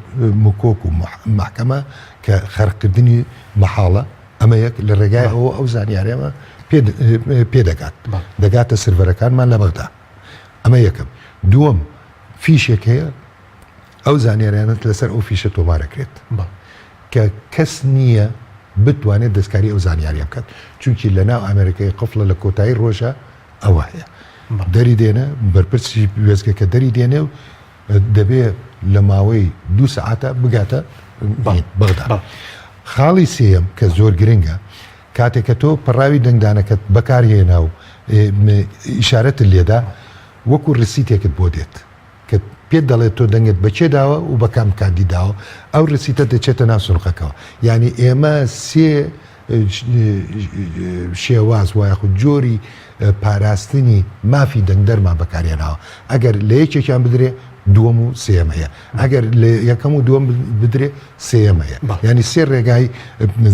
مکۆک و مەحکەمە کە خەرقکردنی مەحاڵە ئەمە یەک لە ڕێگای ئەوە ئەو زانیارەمە پێ دەگات دەگاتە سرڤەرەکانمان لە بەغدا ئەمە یەکەم دووەم فیشێک هەیە ئەو زانیاریانەت لەسەر ئەو فیشە تۆمارەکرێت کە کەس نییە بتوانێت دەستکاری ئەو زانیاریە بکات چونکی لە ناو ئامێرەکەی قفڵە لە کۆتایی ڕۆژە ئەوە هەیە دەری دێنە بەرپرسی وێزگەکە دەری دێنێ و دەبێ لە ماوەی دوو سەعاتە بگاتە بەغدا. خاڵی سێیەم کە زۆر گرنگە کاتێک کە تۆ پەڕاوی دەنگدانەکەت بەکارهێنا و ئیشارەتت لێدا وەکو ڕسیتێکت بۆ دێت کە پێت دەڵێت تۆ دەنگت بە کێ داوە و بە کام کاندید داوە ئەو ڕسیتە دەچێتە ناو سنوقەکەوە یانی ئێمە سێ شێواز و یاخود جۆری پاراستنی مافی دەنگدەرمان بەکارهێناوە ئەگەر لە یەکێکیان بدرێ دووەم و سێیەم هەیە ئەگەر لە یەکەم و دووەم بدرێ سێیەم هەیە یانی سێ ڕێگای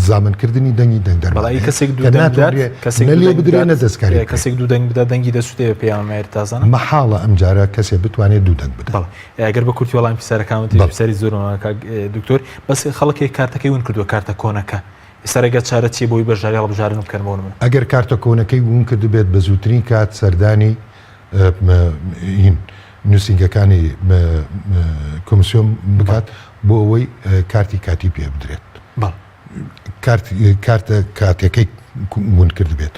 زامنکردنی دەنگی دەنگدەر بەڵی کەسێک دوو دەنگ بدات کەسێک لێ بدرێ نە دەستکاری بکرێ. کەسێک دوو دەنگ بدات دەنگی دەسوتێ بە پێی ئامێر تازانە مەحاڵە ئەم جارە کەسێ بتوانێت دوو دەنگ بدات. بەڵێ ئەگەر بە کورتی وەڵامی پرسیارەکان بدەیت پرسیاری زۆرمان کاک دکتۆر بەس خەڵکێک کارتەکەی ون کردووە کارتە کۆنەکە ئێستا ڕێگە چارە چییە بۆی بەشداری هەڵبژاردن بکەن بۆ نمونە؟ ئەگەر کارتە کۆنەکەی ون کردبێت بە زووترین کات سەردانی هین نووسینگەکانی کۆمسیۆن بکات بۆ ئەوەی کارتی کاتی پێ بدرێت کارتە کاتەکەی ون کردبێت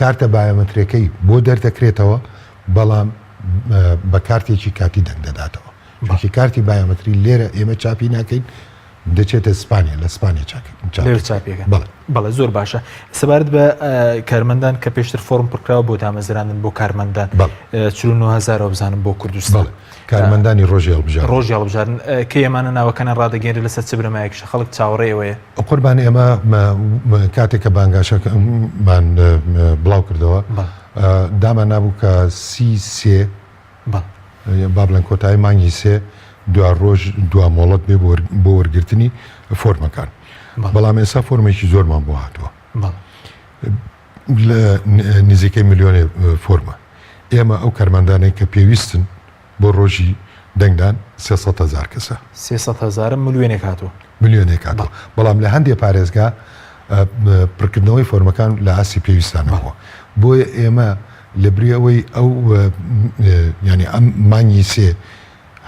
کارتە بایۆمەترەکەی بۆ دەردەکرێتەوە بەڵام بە کارتێکی کاتی دەنگ دەداتەوە چونکی کارتی بایۆمەتری لێرە ئێمە چاپی ناکەین دەچێتە سپانیا لە سپانیا چاپیەکە بەڵێ زۆر باشە سەبارەت بە کارمەندان کە پێشتر فۆرم پڕکراوە بۆ دامەزراندن بۆ کارمەندان 49000 بزانم بۆ کوردستان کارمەندانی ڕۆژی هەڵبژار ڕۆژی هەڵبژاردن کە ئێمانە ناوەکانیان ڕادەگەێنرێت لەسەر چ بنەمایەکیشە خەڵک چاوەڕێ ئێوەیە؟ قوربان ئێمە کاتێک کە بانگاشەکەمان بڵاو کردەوە دامان نابوو کە سی سێ با بڵێن کۆتایی مانگی سێ دوا ڕۆژ دوا مۆڵەت بێ بۆ وەرگرتنی فۆرمەکان بەڵام ئێستا فۆرمێکی زۆرمان بۆ هاتووە لە نزیکەی ملیۆنێ فۆرمە ئێمە ئەو کارمەندانەی کە پێویستن بۆ ڕۆژی دەنگدان 300 هزار کەسە 300 هزارە ملیۆنێک هاتووە ملیۆنێک هاتووە بەڵام لە هەندێک پارێزگا پڕکردنەوەی فۆرمەکان لە ئاستی پێویستان نەبووە بۆیە ئێمە لە بری ئەوەی ئەو یانی ئەم مانگی سێ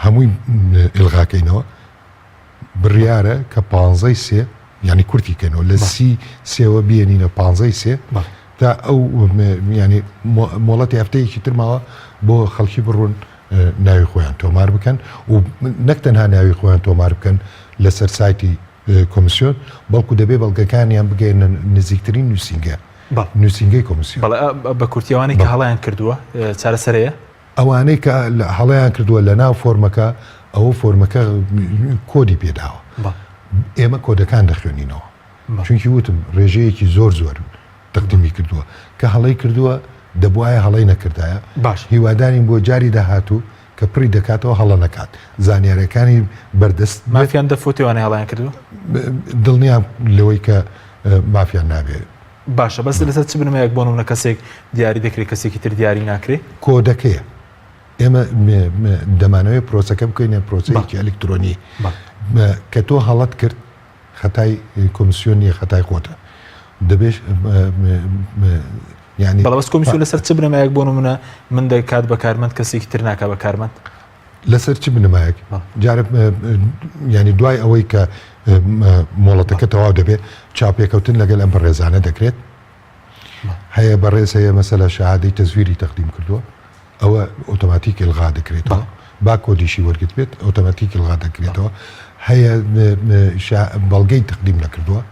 هەمووی ئیلغاکەینەوە بڕیارە کە پانزەی سێ یانی کورتی کەینەوە لە سی سێوە بێنینە پانزەی سێ تا ئەو ینی مۆڵەتی هەفتەیەکی تر ماوە بۆ خەڵکی بڕون ناوی خۆیان تۆمار بکەن و نەک تەنها ناوی خۆیان تۆمار بکەن لەسەر سایتی کۆمسیۆن بەڵکو دەبێ بەڵگەکانیان بگەێنە نزیکترین نووسینگە نووسینگەی کۆمسیۆن بە کورتی ئەوانەی کە هەڵیان کردووە چارەسەرەیە ئەوانەی کە هەڵەیان کردووە لە ناو فۆرمەکە ئەوە فۆرمەکە کۆدی پێداوە ئێمە کۆدەکان دەخوێنینەوە چونکی وتم ڕێژەیەکی زۆر زۆر تەقدیمی کردووە کە هەڵەی کردووە دەبواە هەڵەی نەکردایە باش هیوادارین بۆ جاری داهاتوو کە پڕی دەکاتەوە هەڵە نەکات زانیارەکانی بەردەست مافیان دەفۆتێ وانەی هەڵیان کردووە دڵنیام لەوەی کە مافیان نابێت باشە بەس لەسەر چ بنەمایەک بۆ نمونە کەسێک دیاری دەکرێت کەسێکی تر دیاری ناکرێ؟ کۆدەکەیە ئێمە دەمانەوەی پرۆسەکە بکەینە پرۆسەیەکی ئەلکترۆنی کە تۆ هەڵەت کرد خەتای کۆمسیۆن نییە خەتای خۆتە دەبێت ینی بەڵێ بەس کۆمیسیۆن لەسەر چ بنەمایەک بۆ نمونە من دەکات بە کارمەند کەسێکی تر ناکا بە کارمەند؟ لەسەر چ بنەمایەک؟ جارە یانی دوای ئەوەی کە مۆڵەتەکە تەواو دەبێت چاوپێکەوتن لەگەل ئەم بەڕێزانە دەکرێت هەیە بەڕێز هەیە مەسەلە شەهادەی تەزویری تەقدیم کردووە ئەوە ئۆتۆماتیک ئیلغا دەکرێتەوە با کۆدیشی وەرگرت بێت ئۆتۆماتیک ئیلغا دەکرێتەوە هەیە بەڵگەی تەقدیم نەکردووە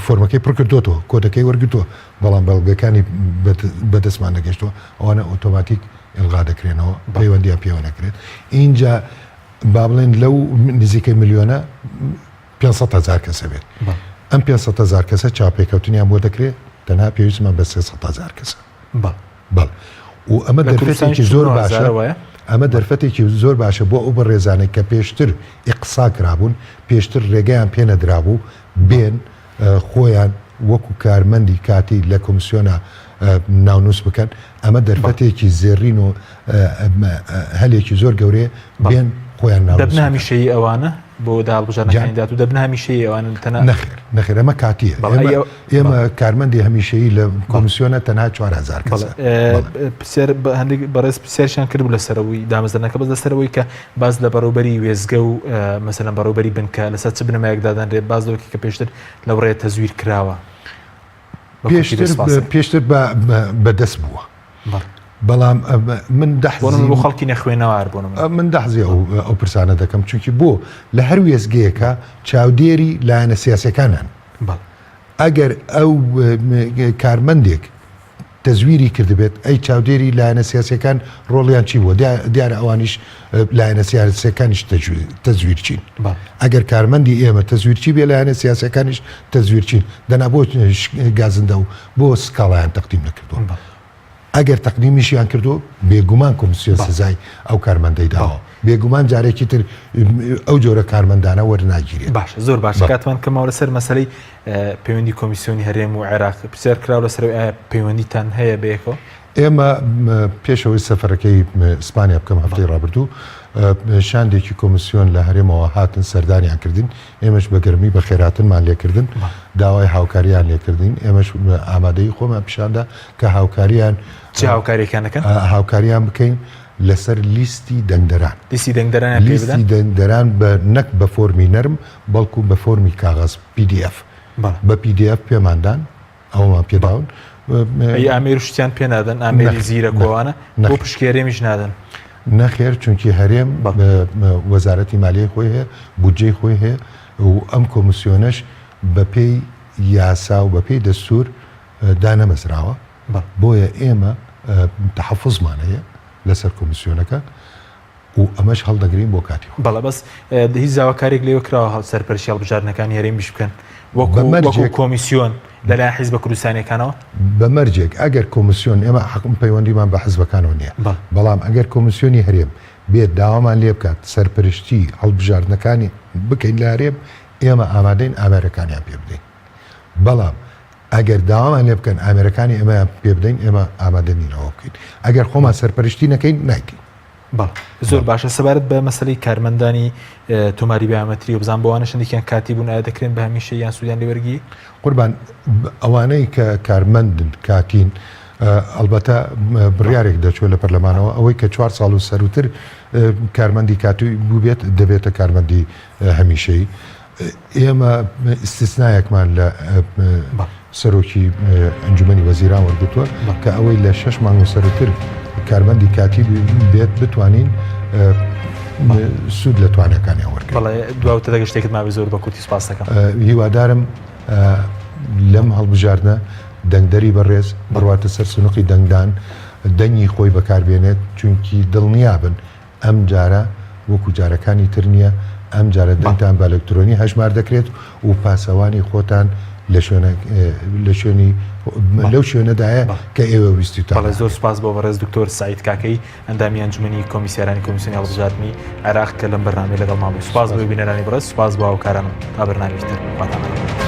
فۆرمەکەی پڕکردوەوە کۆدەکەی وەرگتووە بەڵام بەڵگەکانی بەدەستمان نەگەشتووە ئەوانە ئۆتۆماتیک ئیلغا دەکرێنەوە پەیوەندیان پێوە نەکرێت ئینجا با بڵێن لەو نزیکەی ملیۆنە 500 هزار کەسە بێت ئەم 500 هزار کەسە چاپێکەوتنیان بۆ دەکرێت تەنها پێویستمان بە 300 هزار کەسە بەڵێ و ئەمە دەرفەتێکی زۆر باشە ئەمە دەرفەتێکی زۆر باشە بۆ ئەو بەڕێزانەی کە پێشتر ئیقسا کرابوون پێشتر ڕێگەیان پێ نەدرابوو بێن خۆیان وەکو کارمەندی کاتی لە کۆمسیۆنا ناونووس بکەن ئەمە دەرفەتێکی زێڕین و هەلێکی زۆر گەورەیە بێن خۆیان ناونووس دەبنە هەمیشەیی ئەوانە بۆ هەڵبژاردنەکانی داهاتوو دەبنە هەمیشەیی ئەوانە تەنها نەخێر نەخێر ئەمە کاتیە ئێمە کارمەندی هەمیشەیی لە کۆمسیۆنە تەنها 4000 کەسە پرسیار هەندێک بەڕێز پرسیارشان کرد لەسەرەوەی دامەزرانەکە بەس لەسەرەوەی کە باز لە بەڕێوبەری وێزگە و مەسەلەن بەڕێوبەری بنکە لەسەر چ بنەمایەک دادەنرێت باز لەوەی کە پێشتر لەو ڕێ تەزویر کراوە پێشتر بەدەست بووە بەڵام من دەحزی بۆ خەڵکی نەخوێنەوار بۆ من دەحزی ئەو پرسانە دەکەم چونکی بۆ لە هەر وێزگەیەکە چاودێری لایەنە سیاسەکانن ئەگەر ئەو کارمەندێک تەزویری کردبێت، ئەی چاودێری لایەنە سیاسیەکان ڕۆڵیان چی بووە؟ دیارە ئەوانیش لایەنە سیاسیەکانیش تەزویرچین. ئەگەر کارمەندی ئێمە تەزویرچی بێ لایەنە سیاسیەکانیش تەزویرچین، دەنا بۆ گازندە و بۆ سکاڵایان تەقدیم نەکردووە؟ ئەگەر تەقدیمیشیان کردووە بێگومان کۆمسیۆن سزای ئەو کارمەندەی داوە. بێگومان جارێکی تر ئەو جۆرە کارمەندانە وەرناگیرێت. باشە زۆر باشە کاتمان کەمەوە لەسەر مەسەلەی پەیوەندی کۆمیسیۆنی هەرێم و عێراق پرسیار کراو لەسەر ئایا پەیوەندیتان هەیە بەیەکەوە؟ ئێمە پێشەوەی سەفەرەکەی ئیسپانیا بکەم هەفتەی ڕابردوو شاندێکی کۆمیسیۆن لە هەرێمەوە هاتن سەردانیان کردین ئێمەش بە گەرمی بە خێراتنمان لێکردن داوای هاوکاریان لێکردین ئێمەش ئامادەی خۆمان پیشاندا کە هاوکاریان چ هاوکاریەکان دەکەن؟ هاوکاریان بکەین لەسەر لیستی دەنگدەران. لیستی دەنگدەرانیان پێ بدەن؟ لیستی دەنگدەران بە نەک بە فۆرمی نەرم بەڵکو بە فۆرمی کاغەز، PDF. بە PDF پێمان دان، ئەوەمان پێ داون. ئەی ئامێر و شتیان پێ نادەن؟ ئامێری زیرەک و ئەوانە؟ بۆ پشکی هەرێمیش نادەن؟ نەخێر، چونکی هەرێم وەزارەتی مالیەی خۆی هەیە، بودجەی خۆی هەیە و ئەم کۆمیسیۆنەش بەپێی یاسا و بەپێی دەستوور دانەمەزراوە. بۆیە ئێمە تەحەفوزمان هەیە لەسەر کۆمیسیۆنەکە و ئەمەش هەڵدەگرین بۆ کاتی خۆی. بەڵێ بەس هیچ داواکاریەک لێوە کراوە هەڵ سەرپەرشتی هەڵبژاردنەکانی هەرێمیش بکەن وەکو وەکو کۆمیسیۆن لەلایەن حیزبە کوردستانیەکانەوە؟ بە مەرجێک ئەگەر کۆمیسیۆن ئێمە حەقم پەیوەندیمان بە حزبەکانەوە نییە بەڵام ئەگەر کۆمیسیۆنی هەرێم بێت داوامان لێ بکات سەرپەرشتی هەڵبژاردنەکانی بکەین لە هەرێم ئێمە ئامادەین ئامێرەکانیان پێ بدەین بەڵام ئەگەر داوامان لێ بکەن ئامێرەکانی ئێمەیان پێ بدەین ئێمە ئامادە نین ئەوە بکەین ئەگەر خۆمان سەرپەرشتی نەکەین نایکەین. بەڵێ زۆر باشە سەبارەت بە مەسەلەی کارمەندانی تۆماری بایۆمەتری و بزان بۆ ئەوانەش هەندێکیان کاتی بوون ئایا دەکرێن بە هەمیشە یان سوودیان لێ وەرگیری؟ قوربان ئەوانەی کە کارمەندن کاتین ئەڵبەتە بڕیارێک دەچوە لە پەرلەمانەوە ئەوەی کە چوار ساڵ و سەروتر کارمەندی کاتی بووبێت دەبێتە کارمەندی هەمیشەیی ئێمە ئیستیسنایەکمان لە سەرۆکی ئەنجومەنی وەزیران وەرگتووە کە ئەوەی لە شش مانگ و سەرتر کارمەندی کاتی بێت بتوانین سوود لە توانەکانیان وەرگرین. بەڵێ دواوتە دەگە شتێکت مابێ زۆر بە کورتی سپاس دەکەم. هیوادارم لەم هەڵبژاردنە دەنگدەری بەڕێز بڕواتە سەر سنوقی دەنگدان دەنگی خۆی بەکاربێنێت چونکی دڵنیابن ئەم جارە وەکو جارەکانی تر نییە، ئەم جارە دەنگتان بە ئەلکترۆنی هەژمار دەکرێت و پاسەوانی خۆتان لە شوێنە لە شوێنی لەو شوێنەدایە کە ئێوە ویستوتانە. بەڵێ زۆر سوپاس بۆ بەڕێز دکتۆر سەعید کاکەیی ئەندامی ئەنجومەنی کۆمیسیارانی کۆمیسیۆنی هەڵبژاردنی عێراق کە لەم بەرنامەیە لەگەڵمان بوو. سوپاس بۆ بینەرانی بەڕێز، سوپاس بۆ هاوکارانم. تا بەرنامەیەکی تر خواتان لەگەڵ.